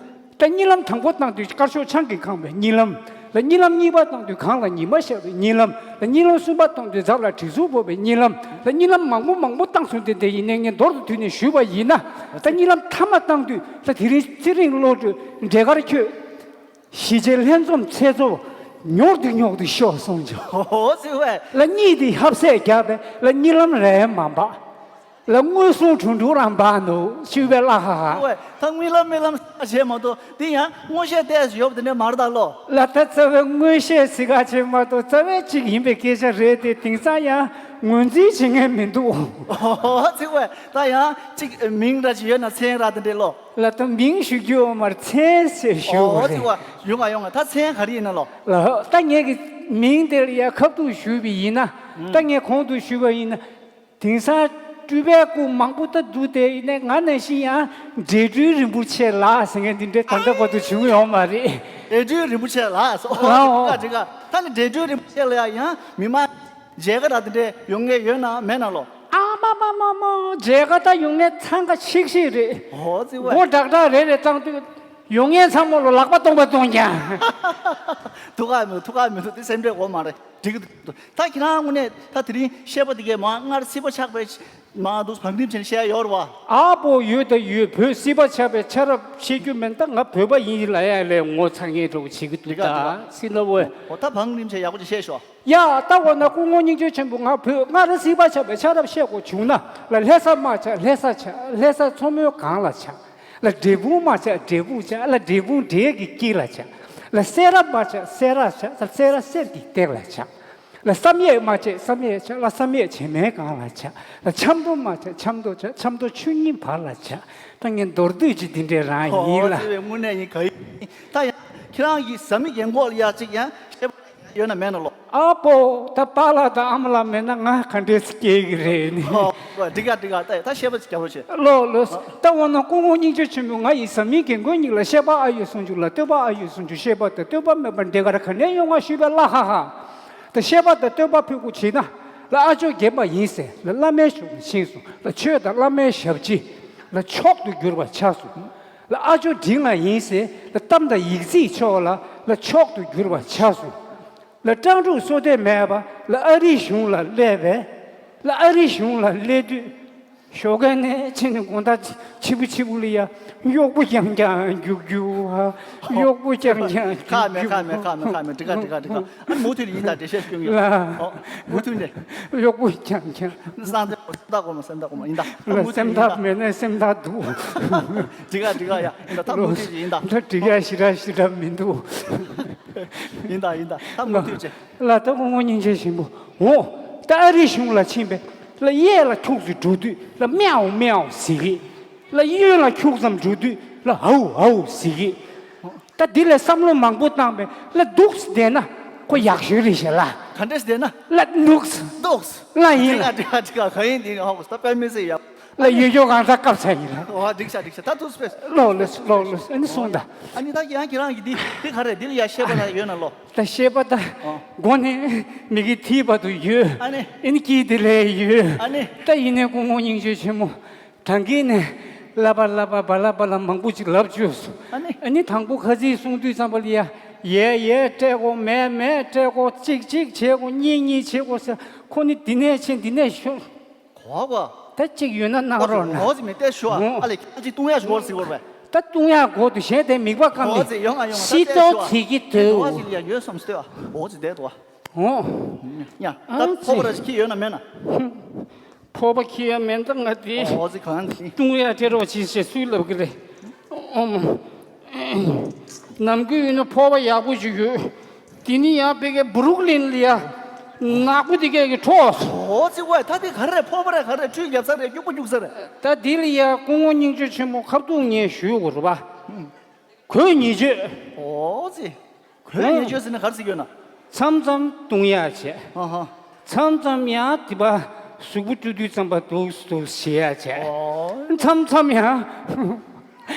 ད་གཉིད་ལམ་དང་པོ་བཏང་དུས་དཀར་ཕྱོགས་ཆང་གིས་གང་བའི་གཉིད་ལམ། ལ་གཉིད་ལམ་གཉིས་པ་བཏང་དུས་གངས་ལ་ཉི་མ་ཤར་བའི་གཉིད་ལམ། ལ་གཉིད་ལམ་གསུམ་པ་བཏང་དུས་རྫ་ལ་དྲི་ཟུར་བབས་པའི་གཉིད་ལམ། ལ་གཉིད་ལམ་མང་པོ་མང་པོ་བཏང་སོང་སྟེ་དེ་ཡིན་ནའི་ངས་མདོར་དུ་བསྡུས་ནས་ཞུས་པ་ཡིན་ན། ད་གཉིད་ལམ་མཐའ་མ་བཏང་དུས་ལ་དེ་རིང་ཚེ་རིང་བློ་གྲོས་འབྲས་དཀར་ཁྱོད། གཞིས་བྱེས་ལྷན་འཛོམས་ཚེ་སྲོག་ཉོག་ཏུ་ཉོག་ཏུ་ཤོར་སོང་ཅོག་ཨོ་ཟེར་བས། ལ་གཉིད་དེ་ཧབ་སེ་བརྒྱབ་པས་ལ་གཉིད་ལམ་རེ་མ་འབག་ལ་མངོན་སུམ་དྲུང་དྲུང་རང་འབག་འདུག་ཤུག་པའི་བླ་ཧ་ཧ། ཨོ་ད་དངུལ་ལམ་སྨོན་ལམ་བྱས་མ་གཏོགས་དེ་ཡང་མངོན་ཤེས་ཏོག་ཙམ་ཡོད་པ་དེ་འདྲ་མ་རེད་ད་ལོ། ལ་ད་རྩ་བའི་མངོན་ཤེས་ཟེར་ག་བྱས་མ་གཏོགས་རྩ་བའི་གཅིག་ཡིན་པའི་སྐད་ཆ་རེད་དེ། དེང་སང་ཡང་ངོས་འཛིན་བྱེད་མཁན་མི་འདུག་ཨོ་ཙི་ཝེ། ད་ཡང་གཅིག་མིང་འདྲ་ཅིག་ཡོད་ན་མཚན་ར་དེ་འདྲས་ལོ། ལ་ད་མིང་ཞུ་རྒྱུ་ཡོད་མ་རེད། མཚན་ཟེར་ཞུ་ཨོ་རེད། ཙི་ཝེ། ཡོང་ང་ཡོང་ང་། ད་མཚན་ག་རེ་ཡིན་ན་ལོ། ལ་ད་ངས་ཀྱི་མིང་དེ་ལ་ཡ་ཁ་ཐུག་ཞུས་པ་ཡིན་ན། ད་ངས་གོང་དུ་ཞུས་པ་ཡིན་ན། དེང་སང་སྤྲུལ་པའི་སྐུ་མང་པོ་ད་འདུག་སྟེ། ཡིན་ནའི་ང་ནང་བཞིན་ཡང་བགྲེས་སྤྲུལ་རིན་པོ་ཆེ་ལགས་ཟེར་མཁན་འདི་འདྲའི་ད་ལྟ་བར་དུ་བྱུང་ཡོད་མ་རེད། བགྲེས་སྤྲུལ་རིན་པོ་ཆེ་ལགས་སོ། ཨོ་ཨོ། འགྲིག་ག་འགྲིག་ག་ད་ནི་བགྲེས་སྤྲུལ་རིན་པོ་ཆེ་ལ་ཡང་མི་མང་མཇལ་ཁ་དང་དེ་འདྲའི་ཡོང་མཁན་ཡོད་ན་མེད་ན་ལོ། ཨ་མ་མ་མ་མ། མཇལ་ཁ་ད་ཡོང་མཁན་འཚང་ཁ་ཤིག་ཤིག་རེད། ཨོ་ཙི་ཝེ། མགོ་བྲག་བྲག་རེ་རེ་བཏང་དུས་ཡོང་མཁན་ཚང་མ་ལོ་ལག་པ་སྟོང་པ་སྟོང་ཀྱང་། ཐུགས་ཁག་མི་འདུག་ཐུགས་ཁག་མི་འདུག་དེ་སེམས་ཁྲལ་དགོས་མ་རེད། འགྲིག་གི་འདུག་ད་ཁྱེད་རང་དངོས་གནས་ད་དེ་རིང་བཤད་པ་དེ་གས་མ་སྔར་སྲིད་པ་ཆགས་པའི་མ་འདུག་བང་རིམ་བྱས་ནས་བཤད་ཡོད་རེད་བ། ཨ་པོ་ཡོད་ད་ཡོད། བོད་སྲིད་པ་ཆགས་པའི་ཆ་རབས་བཤད་རྒྱུ་མིན། ད་ང་བོད་པ་ཡིན་ལབ་ཡ་ལས་ངོ་ཚ་ངེས་འགྲོ་བྱེད་ཀྱི་འདུག་འགྲིག་ག་ད་འགྲིག་ག་སྲིད་ན་བོད། འོ་ད་བང་རིམ་བྱས་ཡག་པོ་ཅིག་བཤད་ཤོག་ཡ་ད་འོ་ན་སྐུ་ངོ་སྙིང་རྗེ་ཆེན་པོ། ང་བོད་སྔར་སྲིད་པ་ཆགས་པའི་ཆ་རབས་བཤད་དགོས་བྱུང་ན། ལ་ལྷ་ས་མ་ཆགས་ལྷ་ས་ཆགས། ལྷ་ས་མཚོ་མོའི་སྒང་ལ་ཆགས། ལ་འབྲས་སྤུངས་མ་ཆགས་འབྲས་སྤུངས་ཆགས། ལ་འབྲས་སྤུངས་འབྲས་ཀྱི་དཀྱིལ་ལ་ཆགས། ལ་སེ་ར་མ་ཆགས་སེ་ར་ཆགས། ལ་སེ་ར་གསེར་གྱི་སྟེགས་ལ་ཆགས། ལ་བསམ་ཡས་མ་ཆགས་བསམ་ཡས་ཆགས། ལ་བསམ་ཡས་བྱེ་མའི་སྒང་ལ་ཆགས། ལ་ཆབ་མདོ་མ་ཆགས་ཆབ་མདོ་ཆགས། ཆབ་མདོ་ཆོས་ཉིད་བར་ལ་ཆགས། ད་ངས་མདོར་བསྡུས་ཅིག་འདི་འདྲས་རང་ཡིན་ལ། ཨོ་ཙི་ཝེ། དངོས་གནས་ཡིན་ག་ཡིན། ད་ཡང་ཁྱེད་རང་གི་བཟའ་མི་རྒན་གོག་ལ་ཡ་གཅིག་ཡང་བཤད་པ་ཡོད་ན་མེད་ན་ལོ། ཨ་པོ་ད་པཱ་ལགས་དང་ཨ་མ་ལགས་མེད་ན་ང་ག་འདྲས་སེ་སྐྱེ་གི་རེད་ནི། ཨོ་འགྲིག་ག་འགྲིག་ག་ད་ད་བཤད་པ་ཅིག་རྒྱབ་རོགས་བྱེད། ལོ་ལོ། ད་འོ་ན་སྐུ་ངོ་སྙིང་རྗེ་ཆེན་པོ། ང་ཡི་བཟའ་མི་རྒན་གོག་གཉིས་ལ་བཤད་པ་ཨ་ཡོད་གསུང་རྒྱུ་ལ་བསྟོད་པ་ཨ་ཡོད་གསུང་རྒྱུ། བཤད་པ་དང་བསྟོད་པ་མེད་པར་འདི་གར་ག་ནས་ཡོང་བ་ཞུས་པས་ལ་ཧ་ཧ། ད་བཤད་པ་དང་བསྟོད་པ་ཕུལ་དགོས་བྱས་ན། ལ་ཨ་ཅོ་རྒན་པ་ཡིན་ཟེར། ལ་བླ་མའི་ཞབས་ལ་ཕྱིན་སོང་། ལ་ཆོས་དང་བླ་མའི་ཞབས་ཕྱི་ལ་མཆོག་ཏུ་གྱུར་པ་ཆགས་སོང་། ལ་ཨ་ཅོ་འབྲིང་ལ་ཡིན་ཟེར། ལ་གཏམ་དང་ཡིག་རྩིས་ཕྱོགས་ལ་ལ་མཆོག་ཏུ་གྱུར་པ་ཆགས་སོང་། ལ་སྤྲང་ཕྲུག་བསོད་བདེ་མེད་པ་ལ་ཨ་རིའི་གཞུང་ལ་སླེབས་པས། ལ་ཨ་རིའི་གཞུང་ལ་སླེབས་དུས། ཞོགས་ཀས་ནས་ཕྱིན་ནས་དགོང་དག་ཕྱི་པོ་ཕྱི་པོ་ལ་ཡ་གཡོག་པོ་རྐྱང་རྐྱང་རྒྱུག་རྒྱུག་ཨ། གཡོག་པོ་རྐྱང་རྐྱང་ཁག་མེད་ཁག་མེད་ཁག་མེད་ཁག་མེད། འགྲིག་ག་འགྲིག་ག་འགྲིག་ག་ཨ་མུ་མཐུད་ཡིན་ད། འགྲེལ་བཤད་སྐྱོན་ཡོད། ལ་ཨོ་མུ་མཐུད་ནས། གཡོག་པོ་རྐྱང་རྐྱང་། སེམས་ཐག་སེམས་ཐག་གོ་མ། སེམས་ཐག་གོ་མ་ཡིན་ད། ལ་མུ་མཐུད་སེམས་ཡིན་ད། ཐག་མེད་ན་སེམས་ཐག་འདུག་འགྲིག་ག་འགྲིག་ག་ཡ་ཡིན་ད། ད་མུ་མཐུད་ཡིན་ད། ད་འགྲིག་ཡ་ཞེ་དྲག་ཞེ་དྲག་མི་འདུག་ཡིན་ད་ཡིན་ད། ད་མུ་མཐུད་བྱེད། ལ་ད་སྐུ་ངོ་སྙིང་རྗེ་ཆེན་པོ། འོ་ད་ཨ་རིའི་གཞུང་ལ་ཕྱིན་པས། ལ་གཡས་ལ་ཁྱུག་ཙམ་འགྲོ་དུས་ལ་མེའོ་མེའོ་ཟེར་གི། ལ་གཡོན་ལ་ཁྱུག་ཙམ་འགྲོ་དུས་ལ་ཧའུ་ཧའུ་ཟེར་གི། ད་འདི་ལ་བསམ་བློ་མང་པོ་བཏང་པས། ལ་འདུག་སེ་བསྡད་ན་ཁོ་ཡག་ཤོས་རེད་ཤག་ལ། ག་འདྲས་བསྡད་ན། ལ་འདུག་སེ། འདུག་སེ། ལ་ཡིན་ལ། འགྲིག་ག་འགྲིག་ག་ག་ཡིན་འདི་ཧ་གོ་སོང་། ད་དཔེ་མི་སྲིད་ཡ། ལ་ཡོད་ཡོད་གང་ས་སྐབས་ས་ཡིན་ལ། ཨོ་འགྲིག་ཤག་འགྲིག་ཤག་ད་ཐུགས་སྤེ། ལོ་ལོ་ལོ་ལོ། ཨ་ནི་སོང་ད། ཨ་ནི་ད་ཡང་ཁྱེད་རང་གི་འདི་འདི་ག་རེད། འདི་ལ་ཡ་བཤད་པ་ན་ཡོད་ན་ལོ། ད་བཤད་པ་ད་ཨོ། མགོ་ནས་མིག་གི་མཐིལ་བར་དུ་ཡོད། ཨ་ནི། ཨ་ནི་དཀྱིལ་དེ་ལས་ཡོད། ཨ་ནི། ད་ཡིན་ནའི་སྐུ་ངོ་སྙིང་རྗེ་ཆེན་མོ། གྲང་གིན་ནས་ལབ་པ་ལབ་པ་བ་ལ་བ་ལ་མང་པོ་ཅིག་ལབ་བཅུག་སོང་། ཨ་ནི། ཨ་ནི་དང་པོ་ཁ་ཚིག་གསུང་དུས་ཙམ་པ་ལ་ཡ། ཡས་ཡས་སྤྲད་དགོས། མས་མས་སྤྲད་དགོས། གཅིག་གཅིག་བྱེད་དགོས། གཉིས་གཉིས་བྱེད་དགོས་ཟེར། ཁོ་ནི་འདི་ནས་ཕྱིན་འདི་ནས་ཤོག་གོ་གོ། ད་གཅིག་ཡོད་ན་གནང་རོགས་གནང་། འོ་ཙི་མི་ལྟས་ཤོག་ཨ། ཨ་ལས་ཁྱེད་ཅིག་བཏུང་ཡ་ཞོར་ཟིག་བོར་བས། ད་བཏུང་ཡ་གོ་དུ་གཞན་དེ་མིག་པ་ཀ་མི། འོ་ཙི་ཡོང་ང་ཡོང་ང་ཤི་ཏོ་ཚི་གི་དུ། འོ་ཙི་ལ་ཡ་ཡོད་བསམ་སྟོད་ཨ། འོ་ཙི་བསྡད་དོ། འོ། ཡ་ད་ཨ་ཙི། ཕོ་བ་ར་ཅིག་ཁྱི་ཡོད་ན་མེད་ན། ཕོ་བ་ཁྱི་ཡ་མེད་ད་ང་དེ། འོ་ཙི་གང་ཟིག་བཏུང་ཡ་སྤྲད་རོགས་གྱིས་ཞེས་སུས་ལབ་གི་རེད། ཨོ་མ། ནམ་རྒྱུན་ཡིན་ན་ཕོ་བ་ཡག་པོ་ཞིག་ཡོད། དེ་ནི་ཡང་ཕ་གི་སྦུ་རུག་ལིན་ལ་ཡ་ནག་པོ་དེ་གས་ཀྱི་འཕྲོག་སོང་། འོ་ཙི་ཝེ། ད་དེ་ག་རེ་རེད། ཕོ་བ་རེད་ག་རེ་རེད། ཁྲུས་རྒྱབ་ས་རེད། སྐྱུག་པ་སྐྱུག་ས་རེད། ད་དེ་ལ་ཡ་སྐུ་ངོ་སྙིང་རྗེ་ཆེན་མོ་ཁ་ཐུག་ངས་ཞུ་དགོས་རེད་པ། གོས་ཉེས་སྤྱོད། འོ་ཙི། གོས་ཉེས་སྤྱོད་ཟེར་ན་ག་རེ་ཟེར་གྱི་ཡོད་ན། མཚམས་མཚམས་བཏུང་ཡ་བྱས། ཨ་ཧ། མཚམས་མཚམས་ཡང་དེ་པ་གཟུགས་པོ་བཀྲུ་དུས་ཙམ་པ་འདུག་འདུག་བྱེད་ཡ་བྱས། འོ། མཚམས་མཚམས་ཡང་།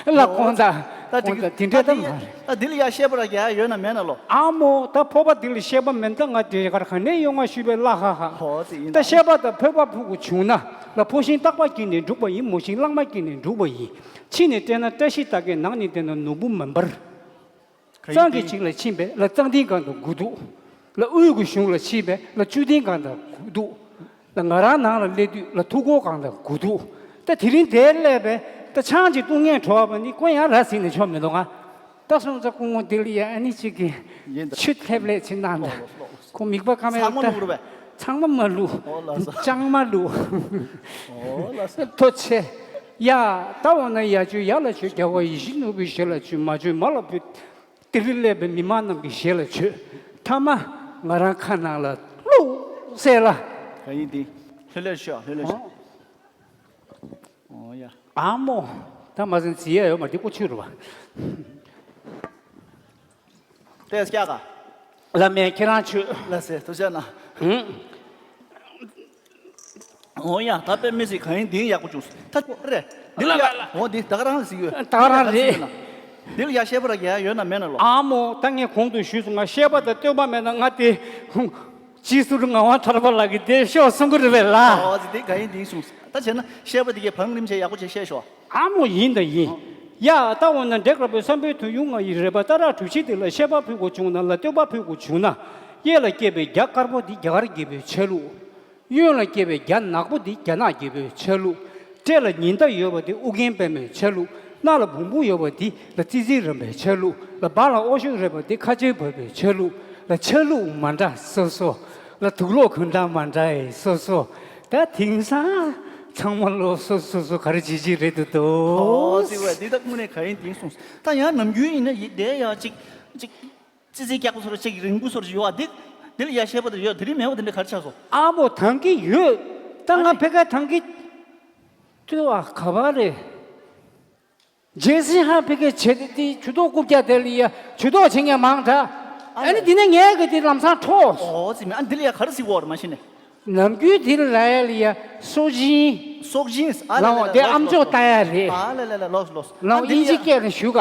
ལ་དགོང་དག་ད་དགོང་དག་དེ་འདྲས་ད་མ་རེད། ད་འདི་ལ་ཡ་བཤད་པ་ར་རྒྱག་ཡ་ཡོད་ན་མེད་ན་ལོ། ཨ་མོ། ད་ཕོ་བ་འདི་ལ་བཤད་པ་མེད་ད་ང་དེ་གར་ག་ནས་ཡོང་ང་ཞུས་པའི་ལ་ཧ་ཧ། ཧོ་ཙི་ཡིན་ད་ད། བཤད་པ་དང་ཕོད་པ་ཕུག་གུ་བྱུང་ན། ལ་ཕོ་ཤིང་སྟག་པ་དཀྱིལ་ནས་འབྲུག་པ་ཡིན། མོ་ཤིང་གླང་མ་དཀྱིལ་ནས་འབྲུག་པ་ཡིན། ཕྱི་ནས་བལྟས་ན་བཀྲ་ཤིས་རྟགས་བརྒྱད། ནང་ནས་བལྟས་ན་ནོར་བུ་མེ་འབར། གཙང་གི་ཅིག་ལ་ཕྱིན་པས་ལ་གཙང་ཏིང་སྒང་དུ་སྒུག་འདུག་ལ་དབུས་ཀྱི་གཞུང་ལ་ཕྱིན་པས་ལ་བཅུད་ལྡན་སྒང་དུ་སྒུག་འདུག་ལ་ང་རང་ནང་ལ་སླེབས་དུས་ལ་ཐུགས་འཁོར་སྒང་དུ་སྒུག་འདུག་ད་དེ་རིང་དེར་སླེབས་པས་ད་ཆང་ཅིག་བཏུང་ངས་བྲོ་བ་ནི་ཀོ་ཡང་ར་ཟིན་ནས་ཆོག་མི་འདུག་ང་ད་སོང་ཙང་སྐུ་ངོ་འདི་ལ་ཡ་ཨ་ནི་ཅིག་གི་ཡིན་ད། ཆུ་ཐེབས་ལས་ཕྱིན་གནང་ད། ལོག་ལོག་ལོག་ཁོ་མིག་པ་ཀ་མེད་ཚང་མ་ད། ནོར་བས། ཐང་མ་མ་བླུག་ཨོ་ལགས་སོ། ལྕང་མ་བླུག་ཨོ་ལགས་སོ། ཐོ་ཆེ། ཡ། ད་འོ་ན་ཡ་ཆོས་ཡ་ལ་ཆོས་རྒྱལ་བ་ཡིད་བཞིན་ནོར་བུའི་ཞལ་ལ་ཆོས་མ་ཆོས་མ་ལ་ཕུལ། ཏི་རི་སླེབས་པའི་མི་མང་རྣམས་ཀྱི་ཞལ་ལ་ཆོས། ཐ་མ་ང་རང་ཁ་ནང་ལ་བླུག་ཟེར་ལ། ག་ཡིན་དེ། ལྷོད་ལྷོད་ཤོག་ལྷོད་ལྷོད་ཤོག་ཨོ་ཡ། ཨ་མོ། ད་མ་ཟིན་ཟི་ཡ་ཡོད་མ་འདི་ཀོ་ཆུ་རུ་བ། ཏེས་ཀྱག་ག་ལ་མེ་ཁྱེད་རང་ཆུ། ལ་སེ་ཐུ་ཤ་ན། ཧུང་། ཨོ་ཡ་ད་དཔེ་མི་སྲིད་ག་ཡིན་འདི་ཡག་པོ་བྱུང་། ད་རེད། འདི་ལ་ལ་ལ་ཡ་ལ་འོ་འདི་ད་ག་རང་ལ་ཟིག་ཡོད། ད་ག་རང་རེད། འདི་ལ་ཡ་ཤེས་པ་ར་ག་ཡ་ཡོད་ན་མེད་ན་ལོ། ཨ་མོ་ད་ངས་གོང་དུ་ཞུས་སོང་ང་ཤེས་པ་དང་སྟོན་པ་མེད་ན་ང་དེ། སྤྱི་ཟུར་ངག་དབང་ཐར་པ་ལགས་ཀྱིས་དེ་ཤོག་གསུང་གི་རེད་པས་ལ། ཨོ་ཙི་དེ་ག་ཡིན་དེ་གསུངས། ད་བྱས་ན་བཤད་པ་དེ་གའི་བང་རིམ་བྱས་ཡག་པོ་བྱས་བཤད་ཤོག་ཨ་མོ་ཡིན་ད་ཡིན། ཡ་ད་འོ་ན་འདྲེ་དཀར་པོའི་བསམ་པའི་དོན་ཡུལ་ང་ཡི་རེད་པ། ད་ར་གྲུ་བཞི་དེ་ལ་བཤད་པ་ཕུལ་དགོས་བྱུང་ན་ལ་སྟོན་པ་ཕུལ་དགོས་བྱུང་ན། གཡས་ལ་སྐྱེས་པའི་རྒྱ་དཀར་པོ་འདི་རྒྱ་གར་རྒྱལ་པོའི་ཆ་ལུགས། གཡོན་ལ་སྐྱེས་པའི་རྒྱ་ནག་པོ་འདི་རྒྱ་ནག་རྒྱལ་པོའི་ཆ་ལུགས། སྤྲེལ་ལ་ཉི་ཟླ་ཡོད་པ་འདི་ཨུ་རྒྱན་པདྨའི་ཆ་ལུགས། སྣ་ལ་བོང་བུ་ཡོད་པ་འདི་ལ་ཙི་ཙི་རམ་པའི་ཆ་ལུགས། ལ་བ་ལ་ཨོ་ཤོད་རེད་པ་འདི་ཁ་ཆེ་བབས་པའི་ཆ་ལུགས། ལ་ཆ་ལུགས་མ་འདྲ་སོ་སོ། ལ་དུག་ལོག་གོན་སྟངས་མ་འདྲ་ཡི་སོ་སོ། ད་དེང་སང་ཚང་མ་ལོ་སོ་སོ་སོ་ག་རེ་བྱེད་ཀྱི་རེད་འདུག་དོ། ཨོ་ཙི་བས་འདི་ད་དངོས་གནས་ག་ཡིན་དེང་སོང་། ད་ཡང་ནམ་རྒྱུན་ཡིན་ན་ཡིག་དེ་ཡང་ཅིག་ཅིག་ཙི་ཙི་སྐྱག་པ་སོར་ཅིག་རིང་པོ་སོར་ཡོད་ཨ། འདི་འདི་ལ་ཡ་བཤད་པ་དེ་ཡོད། དེ་རིང་མེད་པ་དེ་འདྲ་ག་རེ་ཆགས་སོང་། ཨ་མོ་ཐང་གི་ཡོད། ད་ང་ཨ་ནི་ཕེ་ཀ་ཐང་གི་ལྟོས་ཨ་ག་པར་རེད། ཇེ་སི་ཧ་ཕེ་ཀ་བྱེད་དེ་དེ་ཇུ་ཏོག་རྐུབ་བཀྱག་དེ་ལ་ཡ་ཇུ་ཏོག་བྱེད་མཁན་མང་དྲགས། ཨ་ཨ་ནི་ནི་འདི་ནས་ངས་གི་དེ་ལམ་སང་འཕྲོག་ཨོ་ཙི་མི་ཨ་འདི་ལ་ཡ་ག་རེ་ཟིག་འོར་མ་ཤེས་ནས། ནམ་རྒྱུན་དེ་ལ་ཡ་ལ་ཡ་སྲོག་སྦྱིན། སྲོག་སྦྱིན་ཨ་ལ་ལའོ་ལ་དེ་ལ་ཨམ་ཅོག་ལོ་ལྟ་ཡ་རེད། ཨ་ལ་ལ་ལ་ལོས་ལོས། ལའོ་ཨ་འདི་ཨིན་ཇི་ལ་ཡ་སྐད་ལ་ཞུ་ག་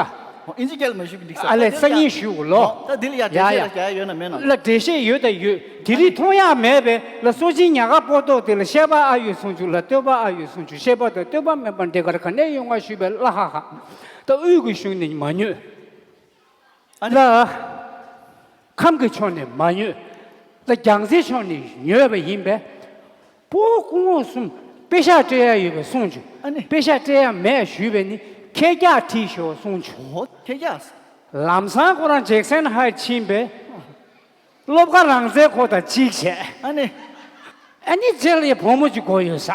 ཨིན་ཇི་སྐད་ལ་མ་ཞུ་གི་འགྲིག་ས། ཨ་ལས་ད་འདི་ལ་ཡ་སང་ཉིན་ཞུ་གོ་ལོ། ད་འདི་ལ་ཡ་ཡ་འགྲེལ་ཡ་བཤད་ཡ་ར་རྒྱག་ཡ་ཡོད་ན་མེད་ན་ལ། ལ་འགྲེལ་བཤད་ཡོད་ད་ཡོད། དེ་རིང་མཐོང་ཡ་མེད་པས་ལ། སྲོག་སྦྱིན་ཉག་ག་པོ་ཏོ་དེ་ལ་བཤད་པ་ཨ་ཡོད་གསུང་ཆུ། ལ་སྟོན་པ་ཨ་ཡོད་གསུང་ཆུ། བཤད་པ་དང་སྟོན་པ་མེད་པ་འདྲེ་གར་ག་ནས་ཡོང་ང་ཞུས་པས་ལ་ཧ་ཧ། ད་དབུས་ཀྱི་གཞུང་ནས་མ་ཉོས། ཨ་ནི། ལ། ཁམས་ཀྱི་ཕྱོགས་ནས་མ་ཉོས། ལ་རྒྱལ་སའི་ཕྱོགས་ནས་ཉོས་པ་ཡིན་པས། པོ་སྐུ་ངོ་གསུམ་པེ་ཤག་སྤྲད་ཡ་ཡོད་པའི་གསུང་བྱུང་། ཨ་ནི། པེ་ཤག་སྤྲད་ཡ་མེད་ཞུས་པས་ནི་ཁེ་རྒྱག་ཁྲིད་ཤོག་གསུང་བྱུང་། ཨོ་ཁེ་རྒྱག་ལམ་སང་ཁོ་རང་ཇེག་སན་ཧའི་ཕྱིན་པས། སློབ་ཁ་རང་བཙན་ཁོ་དང་གཅིག་བྱས། ཨ་ནི། ཨ་ནི་རྗེས་ལ་བུ་མོ་གཅིག་དགོས་ཡོད་ས།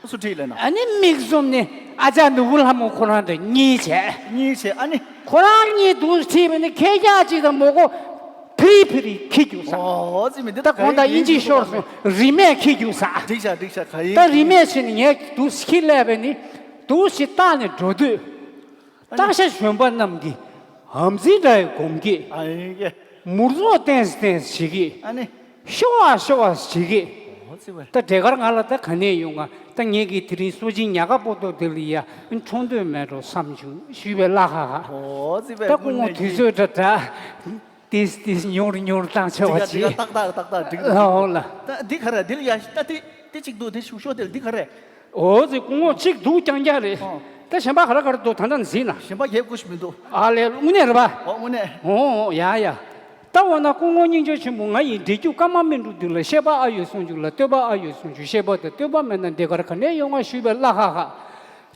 སུ་ཁྲིད་ལེ་ན། ཨ་ནི་མིག་བཙུམ་ནི་ཨ་ཅག་ནོར་བུ་ལྷ་མོ་ཁོ་རང་དང་གཉིས་བྱས། གཉིས་བྱས་ཨ་ནི། ཁོ་རང་གཉིས་འདུག་ཁྲིད་པ་ནི་ཁེ་རྒྱག་གཅིག་དང་མོ་གོ་ཕི་རི་ཕི་རི་ཁྱི་རྒྱུག་ས། ཨོ་ཙི་མི་འདི་ད་གོང་དང་ཨིན་ཇི་ཤོར་སོང་རིན་མེད་ཁྱི་རྒྱུག་ས། འགྲིག་ཤག་འགྲིག་ཤག་ག་ཡིན། ད་རིན་མེད་ཕྱིན་ནི་ངས་འདུག་ཁྱི་སླེབས་པ་ནི་འདུག་ཞིག་བཏགས་ནས་འགྲོ་དུས། སྟག་ཤ་གཞོན་པ་རྣམས་ཀྱིས་ཧམ་ཟིན་འདྲ་ཡི་སྒོམ་གྱིས། ཨ་ཡེ། མུར་རྫོགས་བསྟན་སི་བསྟན་སི་བྱེད་ཀྱིས། ཨ་ནི། ཤོ་བ་ཤོ་བ་བྱེད་ཀྱིས། ཨོ་ཙི་བས། ད་འདྲེ་དཀར་ང་ལ་ད་ག་ནས་ཡོང་ང་། ད་ངེད་ཀྱིས་དེ་རིང་སྲོག་སྦྱིན་ཉག་ག་པོ་ཏོ་དེ་ལ་ཡ་འཕྲོག་འདོད་མེད་འགྲོ་བསམ་བྱུང་ཞུས་པས་ལ་ཧ་ཧ། ཨོ་ཙི་བས། ད་སྐུ་ངོ་དུས་ཚོད་འདྲ་འདྲ། ཏིས་ཏིས་ཉུར་ཉུར་བཏང་ཆེ་བ་ཅི། ཏག་ཏག་ཏག་ཏག་འགྲིག་འདུག་ལའོ་ལ། ད་འདི་ག་རེ་འདི་ལ་ཡ་ད་དེ་དེ་གཅིག་འདུག་དེ་ཤུག་ཤོག་དེ་ལ་འདི་ག་རེ། ཨོ་ཙི་སྐུ་ངོ་གཅིག་འདུག་རྐྱང་རྐྱང་རེད། ཨོ། ད་གཞན་པ་ག་རེ་ག་རེ་འདུག་ད་ལྟ་འཛིན་ན། གཞན་པ་རྒྱབ་དགོས་ཤིག་མི་འདུག་ཨ་ལས་དངོས་གནས་རེད་པ། ཨོ་དངོས་གནས། ཨོ་ཡ་ཡ། ད་འོ་ན་སྐུ་ངོ་སྙིང་རྗེ་ཆེན་པོ་ང་ཡི་འདྲེ་རྒྱུག་ཀ་མ་སྨིན་དྲུག་འདི་ལ་བཤད་པ་ཨ་ཡོད་གསུང་རྒྱུ་ལ་སྟོན་པ་ཨ་ཡོད་གསུང་རྒྱུ་བཤད་པ་དང་སྟོན་པ་མེད་ན་འདྲེ་གར་ག་ནས་ཡོང་ང་ཞུས་པས་ལ་ཧ་ཧ།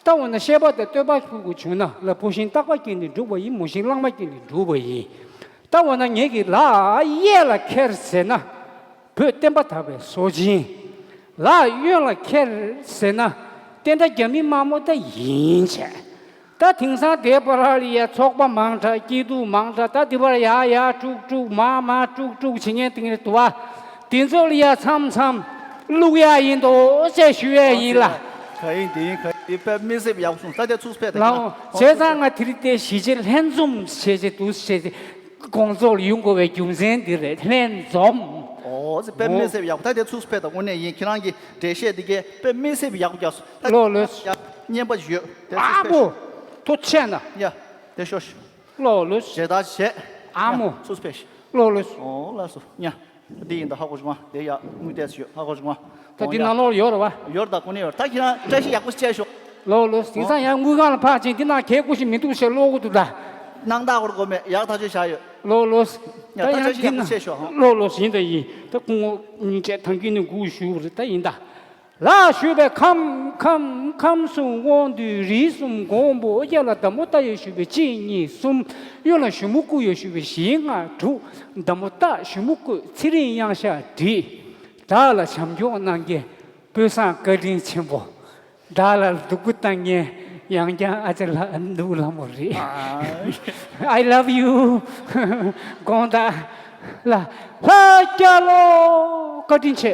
ད་འོ་ན་བཤད་པ་དང་སྟོན་པ་ཕུལ་དགོས་བྱུང་ན་ལ་བུ་ཤིང་རྟག་པ་སྐྱེས་ནས་འགྲུབ་པ་ཡིན། མོ་ཤིང་གླང་མ་སྐྱེས་ནས་འགྲུབ་པ་ཡིན། ད་འོ་ན་ངེད་ཀྱིས་ལ་གཡས་ལ་ཁྱེར་ཟེར་ན། བོད་བསྟན་པ་དར་བའི་སྲོག་སྦྱིན། ལ་གཡོན་ལ་ཁྱེར་ཟེར་ན། བསྟན་དགྲ་རྒྱ་མི་དམར་མོ་ད་ཡིན་བྱས། ད་དེང་སང་དེ་པ་ར་ལི་ཡ་ཚོགས་པ་མང་དྲགས་སྐྱིད་སྡུག་མང་དྲགས་ད་དེ་པར་ཡ་ཡ་དཀྲུག་དཀྲུག་མ་མ་དཀྲུག་དཀྲུག་བྱེད་ཉན་དེང་རེ་དུ་བ། དེ་ཚོ་ལ་ཡ་མཚམས་མཚམས་བླུག་ཡ་ཡིན་དོ་ཅེས་ཞུ་ཡ་ཡིན་ལ། ག་ཡིན་དེ་ཡིན་ག་ཡིན་དཔེ་མི་སྲིད་ཡག་སོང་ད་དེ་ཚུགས་ཕེ་ད་ལའོ་ཡིན་ན། བྱས་ཙང་ང་དེ་རིང་དེ་གཞིས་བྱེས་ལྷན་འཛོམས་བྱས་བྱས་འདུག་བྱས་ཏེ། དགོང་ཚོགས་ལ་ཡོང་དགོས་པའི་རྒྱུ་མཚན་འདི་རེད། ལྷན་འཛོམས། ཨོ་ཙི་དཔེ་མི་སྲིད་ཡག་པོ་ད་དེ་ཚུགས་ཕེ་ད་དངོས་གནས་ཡིན། ཁྱེད་རང་གི་འགྲེལ་བཤད་འདི་གས་དཔེ་མི་སྲིད་ཡག་པོ་རྒྱག་སོང་། ད་ལོ་ལོས། ཡ་སྙན་པ་ཡོད་དེ་ཨ་ཚུགས་ཕེ། མོ། ཐུགས་ཆེ་ན། ཡ་དེ་ཤོ་ཤི། ལོ་ལོས། ཞེ་ད་བྱས། ཨ་མོ། ཡ་ཚུགས་ཕེ་ཤི། ལོ་ལོས། ཨོ་ལགས་སོ་ཉ། འདི་ཡིན་ད་ཧ་གོ་བྱུང་ང་། དེ་ཡ་དངུལ་ཏེས་ཡོད་ཧ་གོ་བྱུང་ང་། ད་འདི་ནང་ལོགས་ཡོད་རེད་བ། ཡོད་ད་ཀུ་ནི་ཡོད་ད། ཁྱེད་རང་བཀྲ་ཤིས་ཡག་པོ་བྱས་ཤོག་ལོ་ལོས། དེང་སང་ཡང་དངུལ་ཁང་ལ་ཕར་ཕྱིན་འདི་ནང་གད་ཀུ་ཞིག་མི་འདུག་ཞེས་ཀློག་གི་འདུག་ད། སྣང་དག་བར་གོ་མེད་ཡག་ཐག་ཆོད་བྱ་ཡོད། ལོ་ལོས། ཡ་ད་ད་ཡང་བཀྲ་ཤིས་འདི་ཡག་པོ་ནང་བྱས་ཤོག་ཧང་། ལོ་ལོས་ཡིན་ད་ཡིན། ད་སྐུ་ངོ་སྙིང་རྗེ་ཐང་གི་ནི་སྒུག་ཞུ་རེད་ད་ཡིན་ད། ལགས་ཞུས་པས་ཁམས་ཁམས་ཁམས་གསུམ་དབང་འདུས་རིགས་གསུམ་མགོན་པོ་གཡས་ལ་མདའ་མོ་རྟ་ཡོད་ཞུས་པས་གཅིག་གཉིས་གསུམ། གཡོན་ལ་ཞྭ་མོ་སྐུ་ཡོད་ཞུས་པས་བཞི་ལྔ་དྲུག་མདའ་མོ་རྟ་ཞྭ་མོ་སྐུ་ཚེ་རིང་གཡང་ཤ་བྲིས། བདག་ལ་བྱམས་སྐྱོང་གནང་མཁན་དཔོན་བཟང་བཀའ་དྲིན་ཆེན་པོ། བདག་ལ་སྡུག་པོ་བཏང་མཁན་ཡང་བསྐྱར་ཨ་ཅག་ལགས་འདུག་ལྷ་མོ་རེད། I love you། དགོངས་དག་ལ་ལྷ་རྒྱལ་ལོ། བཀའ་དྲིན་ཆེ།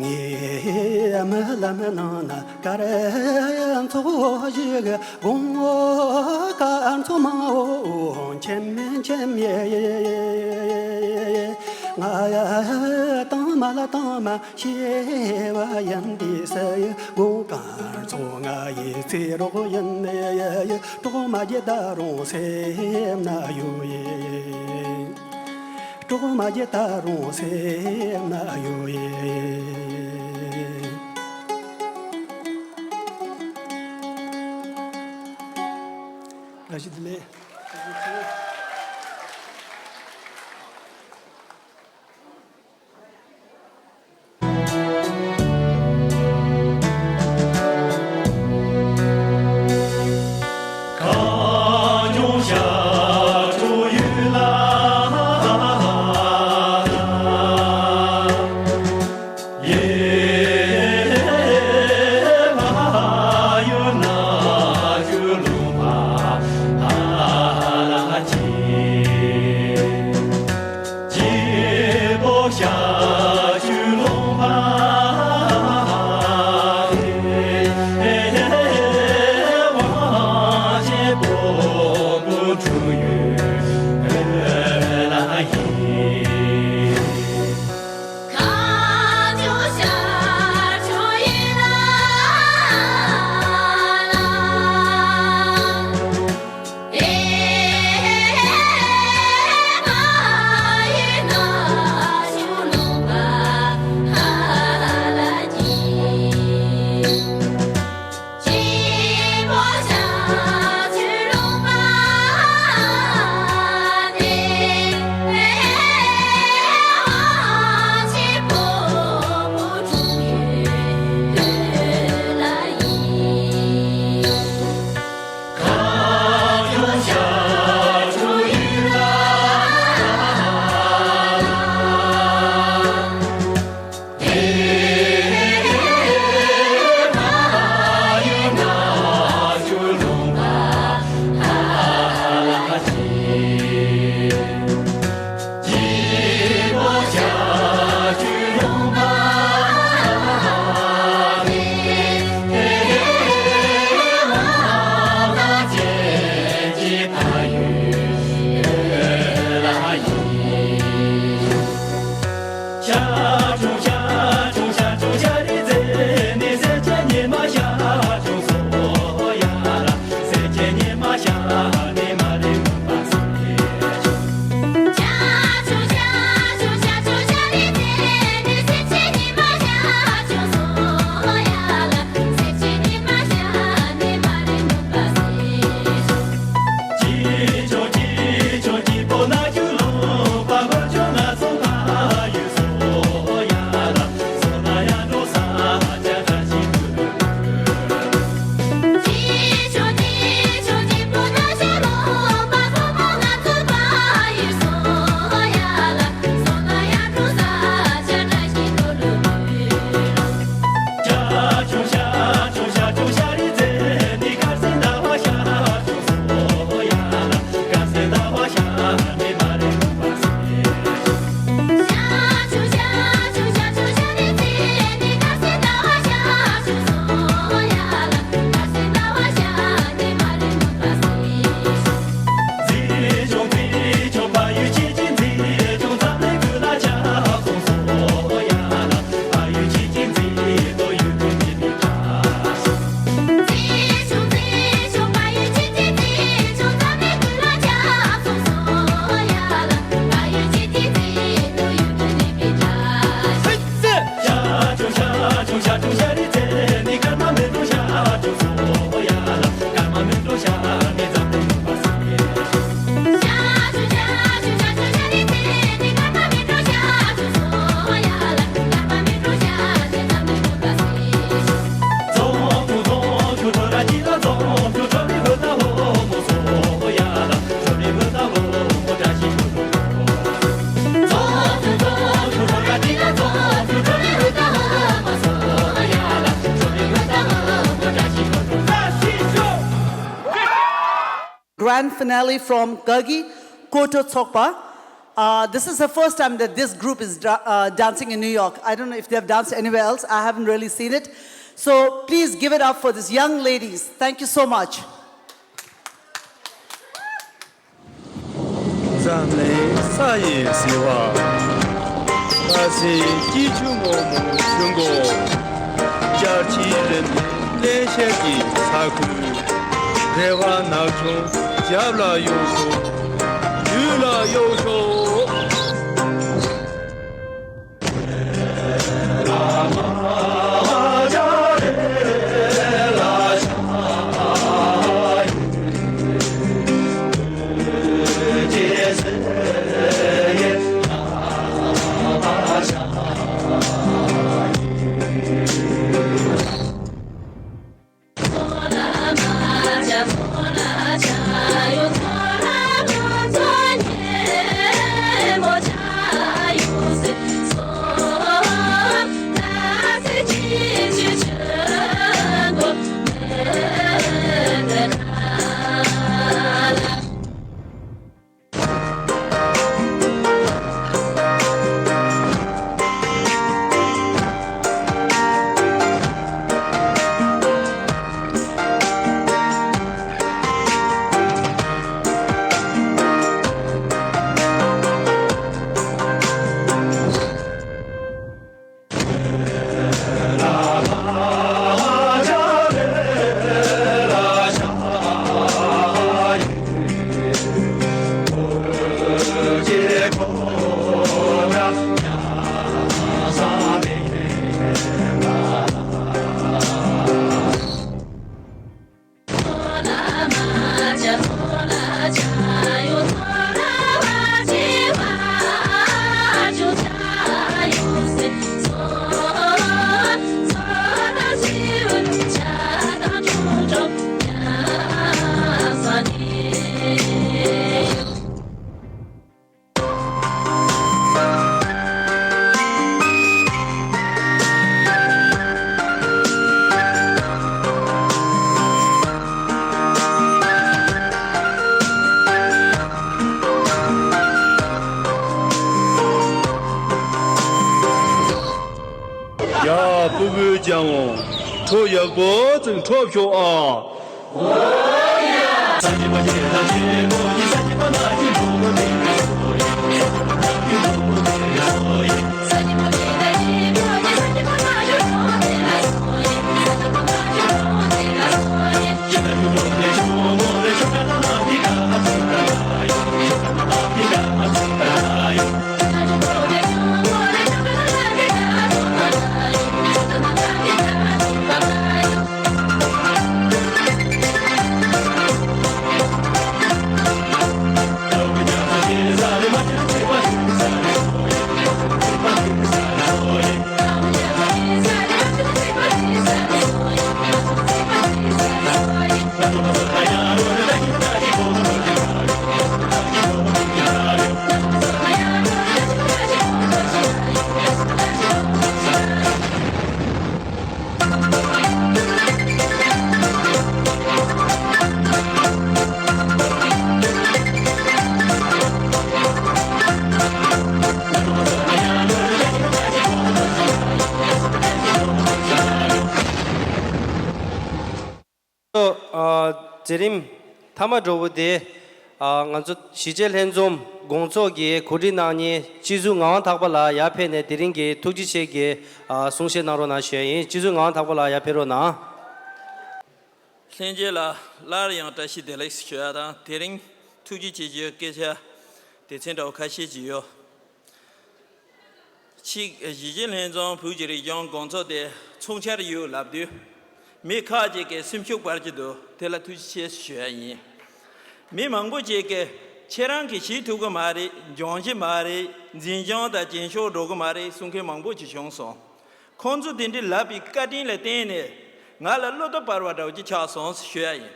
ངའི་རྨི་ལམ་ནང་ན་སྐར་ཚོགས་ཤིག་དགོང་མོ་སྐར་ཚོགས་མང་བོ་འཁྱམས་འཁྱམས་ཡེ། ང་ཡ་དང་མ་ལ་དང་མ་ཤེས་པ་ཡིན་དེ་སི་ཡི་དགོང་སྐར་ཚོགས་ང་ཡི་ཚེ་རོགས་ཡིན་ཡེ། གྲོགས་མ་བརྒྱད་ད་རུང་སེམས་ན་ཡོད་ཡེ། གྲོགས་མ་བརྒྱད་ད་རུང་སེམས་ན་ཡོད་ཡེ། བཀྲ་ཤིས་བདེ་ལེགས། Grand finale from Kagi Koto Tsokpa. Uh, this is the first time that this group is da- uh, dancing in New York. I don't know if they've danced anywhere else. I haven't really seen it. So please give it up for these young ladies. Thank you so much. འཛམ་གླིང་ས་ཡི་ཟིལ་བ། ཁ་སེང་སྐྱིད་ཆུ་སྔོན་མོའི་ཆུ་འགོ། འཇའ་ཆི་རིམ་པས་བརླན་ཤེལ་གྱི་ས་ཁུལ། རེ་བ་ནག་ཆུང་རྒྱབ་ལ་གཡུག་ཤོག་དུས་ལ་གཡུག་ཤོག་ཡ། སྤུ་གུ་སྐྱ་བོ། ཁྲོ་ཡག་པོ་ཙིག་ཁྲོ་ཤོག་ཨ། ཨོ་ཡ། མཛད་རིམ་མཐའ་མ་འགྲོ་བོ་དེ། ཨ། ང་ཚོ་གཞིས་བྱེས་ལྷན་འཛོམས་དགོང་ཚོགས་ཀྱི་གོ་སྒྲིག་གནང་མཁན་སྤྱི་ཟུར་ངག་དབང་ཐག་པ་ལགས་ཡར་ཕེབས་ནས་དེ་རིང་གི་ཐུགས་རྗེ་ཆེ་གི། ཨ། གསུང་བཤད་གནང་རོགས་གནང་ཞུ་ཡ་ཡིན། སྤྱི་ཟུར་ངག་དབང་ཐག་པ་ལགས་ཡར་ཕེབས་རོགས་གནང་། ལྷན་རྒྱས་ལ་སླར་ཡང་བཀྲ་ཤིས་བདེ་ལེགས་ཞུ་ཡ་དང་། དེ་རིང་ཐུགས་རྗེ་ཆེ་ཞུ་སྐད་ཆ་སྡེ་ཚན་འདྲ་བོ་ཁ་ཤས་ཅིག་ཡོད། གཅིག་གཞིས་བྱེས་ལྷན་འཛོམས་བོད་ཀྱི་རིག་གཞུང་དགོང་ཚོགས་དེ་ཚོགས་འཆར་ཡོད་ལབ་དུས། མི་ཁག་ཅིག་གིས་སེམས་ཤུགས་སྤར་གྱི་འདུག་དེ་ལ་ཐུགས་རྗེ་ཆེ་ཞུ་ཡ་ཡིན། མི་མང་པོ་ཅིག་གིས་ཁྱེད་རང་གིས་བྱེད་ཐུབ་ཀྱི་མ་རེད། འཇོན་གྱི་མ་རེད། འཛིན་སྐྱོང་དང་རྒྱུན་སྐྱོང་འགྲོ་གི་མ་རེད་གསུང་མཁན་མང་པོ་ཅིག་བྱུང་སོང་། ཁོང་ཚོ་དེ་འདྲའི་ལབ་པའི་བཀའ་དྲིན་ལ་བརྟེན་ནས་ང་ལ་བློ་སྟོབས་འཕར་བ་འདྲ་བོ་ཅིག་ཆགས་སོང་ཞུ་ཡ་ཡིན།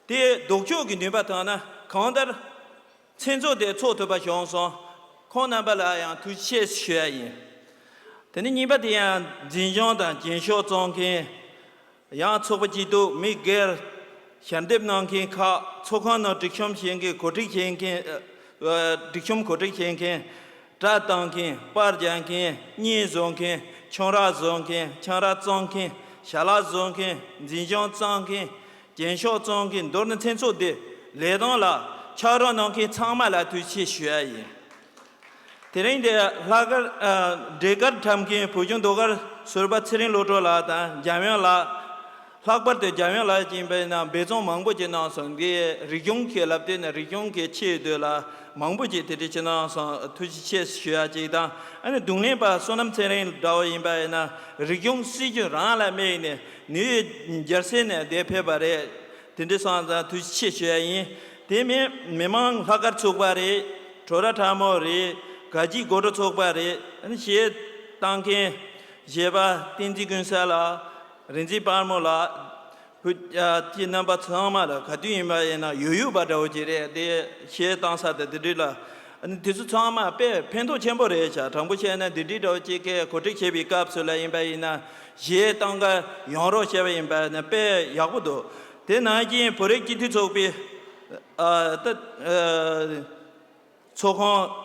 དེ་ལྡོག་ཕྱོགས་ཀྱི་ནུས་པ་ཐོན་ན་གང་ལྟར། མཚན་ཚོགས་དེ་ཚོགས་ཐུབ་པ་བྱུང་སོང་། ཁོང་རྣམ་པ་ལ་ཡང་ཐུགས་རྗེ་ཆེ་ཞུ་ཡ་ཡིན། དེ་ནས་གཉིས་པ་དེ་ཡང་འཛིན་སྐྱོང་དང་རྒྱུན་སྐྱོང་བརྩམ་མཁན། ཡང་ཚོགས་པ་སྐྱིད་སྡུག་མི་སྒེར། ཞལ་འདེབས་གནང་མཁན་ཁག་ཚོགས་ཁང་ནང་སྒྲིག་གཤོམ་བྱེད་མཁན་གོ་སྒྲིག་བྱེད་མཁན། ཨ། སྒྲིག་གཤོམ་གོ་སྒྲིག་བྱེད་མཁན། སྒྲ་བཏང་མཁན། པར་རྒྱག་མཁན། བརྙན་བཟོ་མཁན། ཁྱང་རག་བཟོ་མཁན། ཁྱང་རག་བརྩམ་མཁན། ཞལ་ལག་བཟོ་མཁན། འཛིན་སྐྱོང་བརྩམ་མཁན། རྒྱུན་སྐྱོང་བརྩམ་མཁན། མདོར་ན་མཚན་ཚོགས་འདི་ལས་སྟངས་ལ་ཕྱག་རོགས་གནང་མཁན་ཚང་མ་ལ་ཐུགས་རྗེ་ཆེ་ཞུ་ཡ་ཡིན། དེ་རིང་འདིར་ལྷག་དཀར། ཨ། འབྲས་དཀར་འཁྲབ་མཁན་བོད་ལྗོངས་ཟློས་གར་ཟུར་པ་ཚེ་རིང་བློ་གྲོས་ལགས་དང་འཇམ་དབྱངས་ལགས། ལྷག་པར་དུ་འཇམ་དབྱངས་ལགས་ཡིན་པ་ཡིན་ན་འབད་བརྩོན་མང་པོ་ཅིག་གནང་སོང་། འདི་རིག་གཞུང་གི་ལབ་དུས་ནས་རིག་གཞུང་གི་ཆེད་དུ་ལ་མང་པོ་ཅིག་དེ་འདྲ་ཅིག་གནང་སོང་། ཐུགས་རྗེ་ཆེ་ཞུ་ཡ་ཅིག་དང་། ཨ་ནི་རྡུང་ལེན་པ་བསོད་ནམས་ཚེ་རིང་འདྲ་བོ་ཡིན་པ་ཡིན་ན་རིག་གཞུང་སྲིད་བྱུས་རང་ལ་དམིགས་ནས་ནིའུ་ཡོག་རྒྱལ་ས་ནས་འདིར་ཕེབས་པ་རེད། དེ་འདྲ་སོང་ཙང་ཐུགས་རྗེ་ཆེ་ཞུ་ཡ་ཡིན། དེ་མིན་མི་མང་ལྷག་དཀར་ཚོགས་པ་རེད། བྲོ་ར་ཁྲ་མོ་རེད། དགའ་སྐྱིད་སྒོར་བྲོ་ཚོགས་པ་རེད། ཨ་ནི་གཞས་བཏང་མཁན་གཞས་པ་བསྟན་འཛིན་ཀུན་གསལ་ལགས། རིག་འཛིན་དཔལ་མོ་ལགས། བུ། ཨ། ཁྱེད་རྣམ་པ་ཚང་མ་ལ་ག་དུས་ཡིན་པ་ཡིན་ན་ཡོད་ཡོད་པ་འདྲ་བོ་ཅིག་རེད་དེ། གཞས་བཏང་ས་དང་དེ་འདྲ་ལ། ཨ་ནི་དེ་ཚོ་ཚང་མ་དཔེ་ཕན་ཐོགས་ཆེན་པོ་རེད་ཤག་དྲང་པོ་བཤད་ན་འདི་འདྲའི་འདྲ་བོ་ཅིག་གི་གོ་སྒྲིག་བྱེད་པའི་སྐབས་སུ་ལ་ཡིན་པ་ཡིན་ན་གཞས་བཏང་ག་ཡོང་རོགས་བྱས་པ་ཡིན་པ་ཡིན་ན་དཔེ་ཡག་པོ་འདུག་དེ་ནང་བཞིན་བོད་རིགས་སྤྱི་མཐུན་ཚོགས་པའི། ཨ། ད། ཨ། ཚོགས་ཁང་།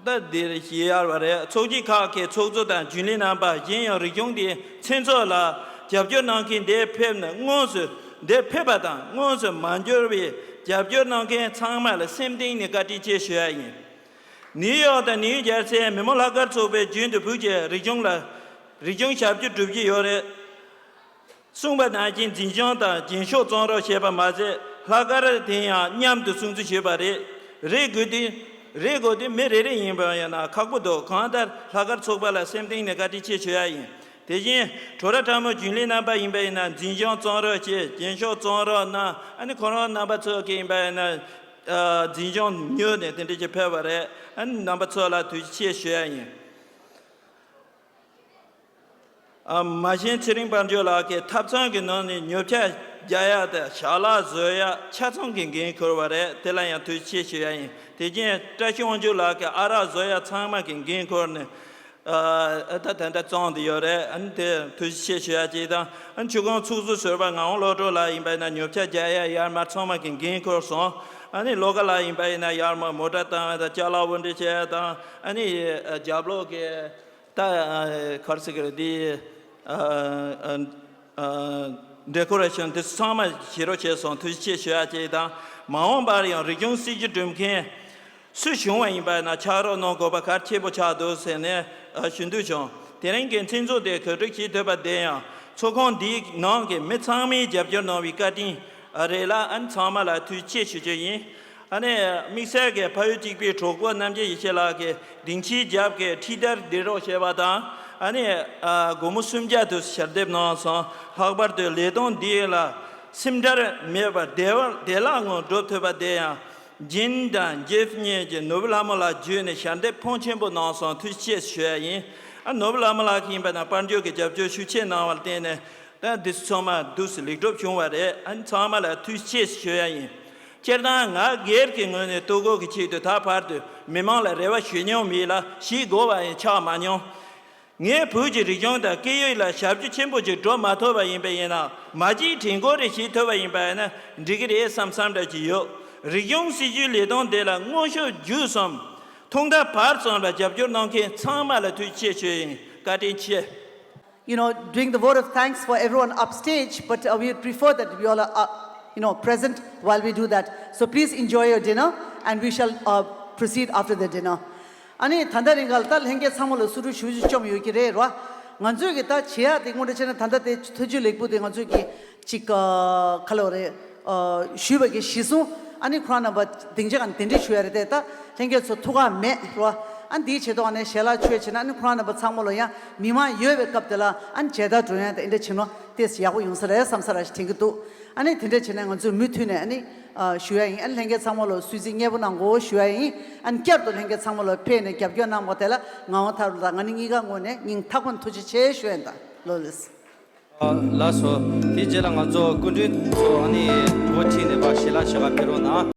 ད་འདིར་ཞིག་ཡར་བ་རེད། ཚོགས་སྐྱིད་ཁག་གི་ཚོགས་གཙོ་དང་རྒྱུན་ལས་རྣམ་པ། གཞན་ཡང་རིག་གཞུང་འདིའི་མཚན་ཚོགས་ལ་རྒྱབ་སྐྱོར་གནང་མཁན་འདིར་ཕེབས་ནས་དངོས་སུ་འདིར་ཕེབས་པ་དང་དངོས་སུ་མ་འབྱོར་བའི་རྒྱབ་སྐྱོར་གནང་མཁན་ཚང་མ་ལ་སེམས་གཏིང་ནས་བཀའ་དྲིན་ཆེ་ཞུ་ཡ་ཡིན། ནིའུ་ཡོག་དང་ནིའུ་ཡོག་རྒྱལ་སའི་མི་མང་ལྷག་དཀར་ཚོགས་པས་རྒྱུན་དུ་བོད་ཀྱི་རིག་གཞུང་ལ་རིག་གཞུང་ཞབས་ཞུ་སྒྲུབ་ཀྱི་ཡོད་རེད། གསུངས་པ་ནང་བཞིན་འཛིན་སྐྱོང་དང་རྒྱུན་སྐྱོང་བརྩམས་རོགས་ཞེས་པ་མ་ཟད་ལྷག་དཀར་དེ་ཡང་མཉམ་དུ་སྲུང་བརྩི་ཞུས་པ་རེད། རེད་དགོས་དུས། རེད་དགོས་དུས་མི་རེ་རེ་ཡིན་པ་ཡིན་ན་ཁག་པོ་འདུག་གང་ལྟར་ལྷག་དཀར་ཚོགས་པ་ལ་སེམས་གཏིང་ནས་བཀའ་དྲིན་ཆེ་ཞུ་ཡ་ཡིན། དེ་བཞིན་བྲོ་ར་ཁྲ་མོ་རྒྱུན་ལས་རྣམ་པ་ཡིན་པ་ཡིན་ན་འཛིན་སྐྱོང་བརྩམས་རོགས་བྱེད། རྒྱུན་སྐྱོང་བརྩམས་རོགས་གནང་། ཨ་ནི་ཁོ་རང་རྣམ་པ་ཚོ་གི་ཡིན་པ་ཡིན་ན། ཨ། འཛིན་སྐྱོང་ཉོས་ནས་དེ་འདྲ་ཅིག་ཕེབས་པ་རེད། ཨ་ནི་རྣམ་པ་ཚོ་ལ་ཐུགས་རྗེ་ཆེ་ཞུ་ཡ་ཡིན། ཨ། མ་གཞི་ཚེ་རིང་དཔལ་འབྱོར་ལགས་ཀྱིས་ཐབ་ཚང་གི་ནང་ནས་ཉོ་ཆ་རྒྱག་ཡག་དང་ཞལ་ལག་བཟོ་ཡག་ཆ་ཚང་གི་འགན་འཁུར་བ་རེད། དེ་ལ་ཡང་ཐུགས་རྗེ་ཆེ་ཞུ་ཡ་ཡིན། དེ་རྗེས་བཀྲ་ཤིས་དབང་ཕྱུག་ལགས་ཀྱིས་ཨ་རག་བཟོ་ཡག་ཚང་མ་གི་འགན་འཁུར་ནས། ཨ། ད་དེ་འདྲ་བརྩམས་བསྡད་ཡོད་རེད། ཨ་ནི་དེ་ཐུགས་རྗེ་ཆེ་ཞུ་ཡ་གཅིག་དང་། ཨ་ནི་ཆུ་ཁང་ཚོགས་གཙོ་ཟུར་པ་ངག་དབང་བློ་གྲོས་ལགས་ཡིན་པ་ཡིན་ན་ཉོ་ཆ་རྒྱག་ཡག་ཡར་མར་ཚང་མ་གི་འགན་འཁུར་སོང་། ཨ་ནི་བློ་དགའ་ལགས་ཡིན་པ་ཡིན་ན་ཡར་མར་མོ་ཊ་བཏང་ཡག་དང་ཅ་ལག་དབོར་འདྲེན་བྱེད་ཡག་དང་། ཨ་ནི་རྒྱབ་ལོགས་ཀྱི། ད་ག་རེ་ཟེར་གི་རེད། འདི་ཌེ་ཀོ་རེ་ཤན་དེ་ཚང་མ་བྱེད་རོགས་བྱས་སོང་། ཐུགས་རྗེ་ཆེ་ཞུ་ཡ་གཅིག་དང་། མ་འོངས་པར་ཡང་རིག་གཞུང་སྲིད་བྱུས་སྒྲུབ་མཁན་སུ་བྱུང་བ་ཡིན་པ་ན་ཕྱག་རོགས་གནང་དགོས་པ་གལ་ཆེན་པོ་ཆགས་འདུག་ཟེར་ནས་ཞུ་འདོད་བྱུང་། དེ་རིང་གི་མཚན་ཚོགས་དེ་གོ་སྒྲིག་བྱེད་ཐུབ་པ་དེ་ཡང་ཚོགས་ཁང་འདིའི་ནང་གི་མི་ཚང་མས་རྒྱབ་སྐྱོར་གནང་བའི་བཀའ་དྲིན་རེད་ལ། ཨ་ནི་ཚང་མ་ལ་ཐུགས་རྗེ་ཆེ་ཞུ་རྒྱུ་ཡིན། ཨ་ནི་དམིགས་བསལ་གྱི་ཕ་ཡུལ་གཅིག་པའི་གྲོགས་པོ་རྣམ་རྒྱལ་ཡེ་ཤེས་ལགས་ཀྱིས་སྡིངས་ཆའི་རྒྱབ་ཀྱི་ཁྲིད་དར་འདི་རོགས་བྱས་པ་དང་། ཨ་ནི་ཨ་སྒོར་མོ་སུམ་བརྒྱ་དུ་ཞལ་འདེབས་གནང་སོང་། ལྷག་པར་དུ་ལས་དོན་འདི་ལ་སེམས་ཁྲལ་མེད་པར་བདེ་བ་བདེ་བླག་ངང་སྒྲུབ་ཐུབ་པ་དེ་ཡང་སྦྱིན་དང་རྗེས་སྙེག་གི་ནོར་བུ་ལྷ་མོ་ལགས་བརྒྱུད་ནས་ཞལ་འདེབས་ཕོན་ཆེན་པོ་གནང་སོང་། ཐུགས་རྗེ་ཆེ་ཞུ་ཡ་ཡིན། ཨ་ནོར་བུ་ལྷ་མོ་ལགས་ཀྱིས་ཡིན་པ་ན་དཔལ་འབྱོར་གྱི་རྒྱབ་སྐྱོར་ཤུགས་ཆེ་གནང་བར་བརྟེན་ནས། ད་འདི་ཚོ་ཚང་མ་འདུག་སེ་ལེགས་གྲུབ་བྱུང་བ་རེད། ཨ་ནི་ཚང་མ་ལ་ཐུགས་རྗེ་ཆེ་ཞུ་ཡ་ཡིན། སྤྱིར་བཏང་ང་སྒེར་གྱི་ངོས་ནས་ལྟོ་གོས་ཀྱི་ཆེད་དུ་ད་བར་དུ་མི་མང་ལ་རེ་བ་ཞུ་མྱོང་མེད་ལ་ཞུ་དགོས་པ་ཡང་ཆགས་མ་མྱོང་། ངས་བོད་ཀྱི་རིག་གཞུང་དང་སྐད་ཡིག་ལ་ཞབས་ཞུ་ཆེན་པོ་ཅིག་སྒྲུབ་མ་ཐུབ་པ་ཡིན་པ་ཡིན་ན་མ་གཅིག་དྲན་སྐུལ་རེ་བྱེད་ཐུབ་པ་ཡིན་པ་ཡིན་ན་འགྲིག་གི་རེད་བསམ་བསམ་འདྲ་ཅིག་ཡོད། རིག་གཞུང་སྲིད་བྱུས་ལས་དོན་དེ་ལ་དངོས་ཤུགས་བརྒྱུད་གསུམ་ཐོག་མཐའ་བར་གསུམ་ལ་རྒྱབ་སྐྱོར་གནང་མཁན་ཚང་མ་ལ་ཐུགས་རྗེ་ཆེ་ཞུ་ཡིན། བཀའ་དྲིན་ཆེ། You know, doing the vote of thanks for everyone upstage, but uh, we would prefer that we all are uh, you know, present while we do that. So please enjoy your dinner and we shall uh, proceed after the dinner. ཨ་ནི་ད་ལྟ་རིང་ག་ལ་ད་ལྷན་རྒྱས་ཚང་མ་ལ་སུ་འདྲ་ཞུ་རྒྱུ་བཅོམ་ཡོད་ཀྱི་རེད་རོ། ང་ཚོས་ཀྱི་ད་བྱེད་ཡག་དེ་དངོས་འབྲེལ་བྱས་ན་ད་ལྟ་དེ་ཐོས་བརྒྱུད་ལེགས་པོ་དེ་ང་ཚོས་ཀྱི་ཅིག་ག་ལ་རེད། ཞུས་པ་གི་གཞི་བཟུང་ཨ་ནི་ཁོ་རང་རྣམ་པ་སྡིངས་ཆ་གང་གདན་འདྲེན་ཞུ་ཡ་རེད་དེ། ད་ལྷན་རྒྱས་ཚོ་ཐུགས་ཁག་མེད་རོ། ཨ་ནི་དེའི་ཆེད་དུ་ཨ་ནི་ཞལ་ལག་མཆོད་བྱས་ན་ཨ་ནི་ཁོ་རང་རྣམ་པ་ཚང་མ་ལ་ཡང་མི་མང་ཡོད་པའི་སྐབས་དེ་ལ་ཨ་ནི་མཇལ་དར་སྒྲོན་ཡ་དང་འདི་འདྲ་བྱས་ན་ཏོག་ཙམ་ཡག་པོ་ཡོང་ས་རེད་བསམ་ས་ར་ཞིག་དྲན་གྱི་འདུག་ཨ་ནི་དེ་འདྲ་བྱས་ན་ང་ཚོས་མུ་མཐུད་ནས་ཨ་ནི་ཞུ་ཡ་ཡིན། ཨ་ནི་ལྷན་རྒྱས་ཚང་མ་ལ་གསོལ་ཚིགས་མཉེས་པོ་གནང་དགོས་ཞུ་ཡ་ཡིན། ཨ་ནི་བསྐྱར་དུ་ལྷན་རྒྱས་ཚང་མ་ལ་ཕེབས་ནས་རྒྱབ་སྐྱོར་གནང་བ་དེ་ལ་ངག་དབང་ཐར་པ་དང་ང་ནི་གཉིས་ཀ་ངོས་ནས་སྙིང་ཐག་པ་ནས་ཐུགས་རྗེ་ཆེ་ཞུ་ཡ་ཡིན། ད་ལོ་ལེགས། ལགས་སོ། དེ་རྗེས་ལ་ང་ཚོ་སྐུ་མགྲོན་ཚོ་ཨ་ནི་འགོ་ཁྲིད་ནས་ཕར་ཞལ་ལག་བཞེས་ག་ཕེབས་རོགས་གནང་།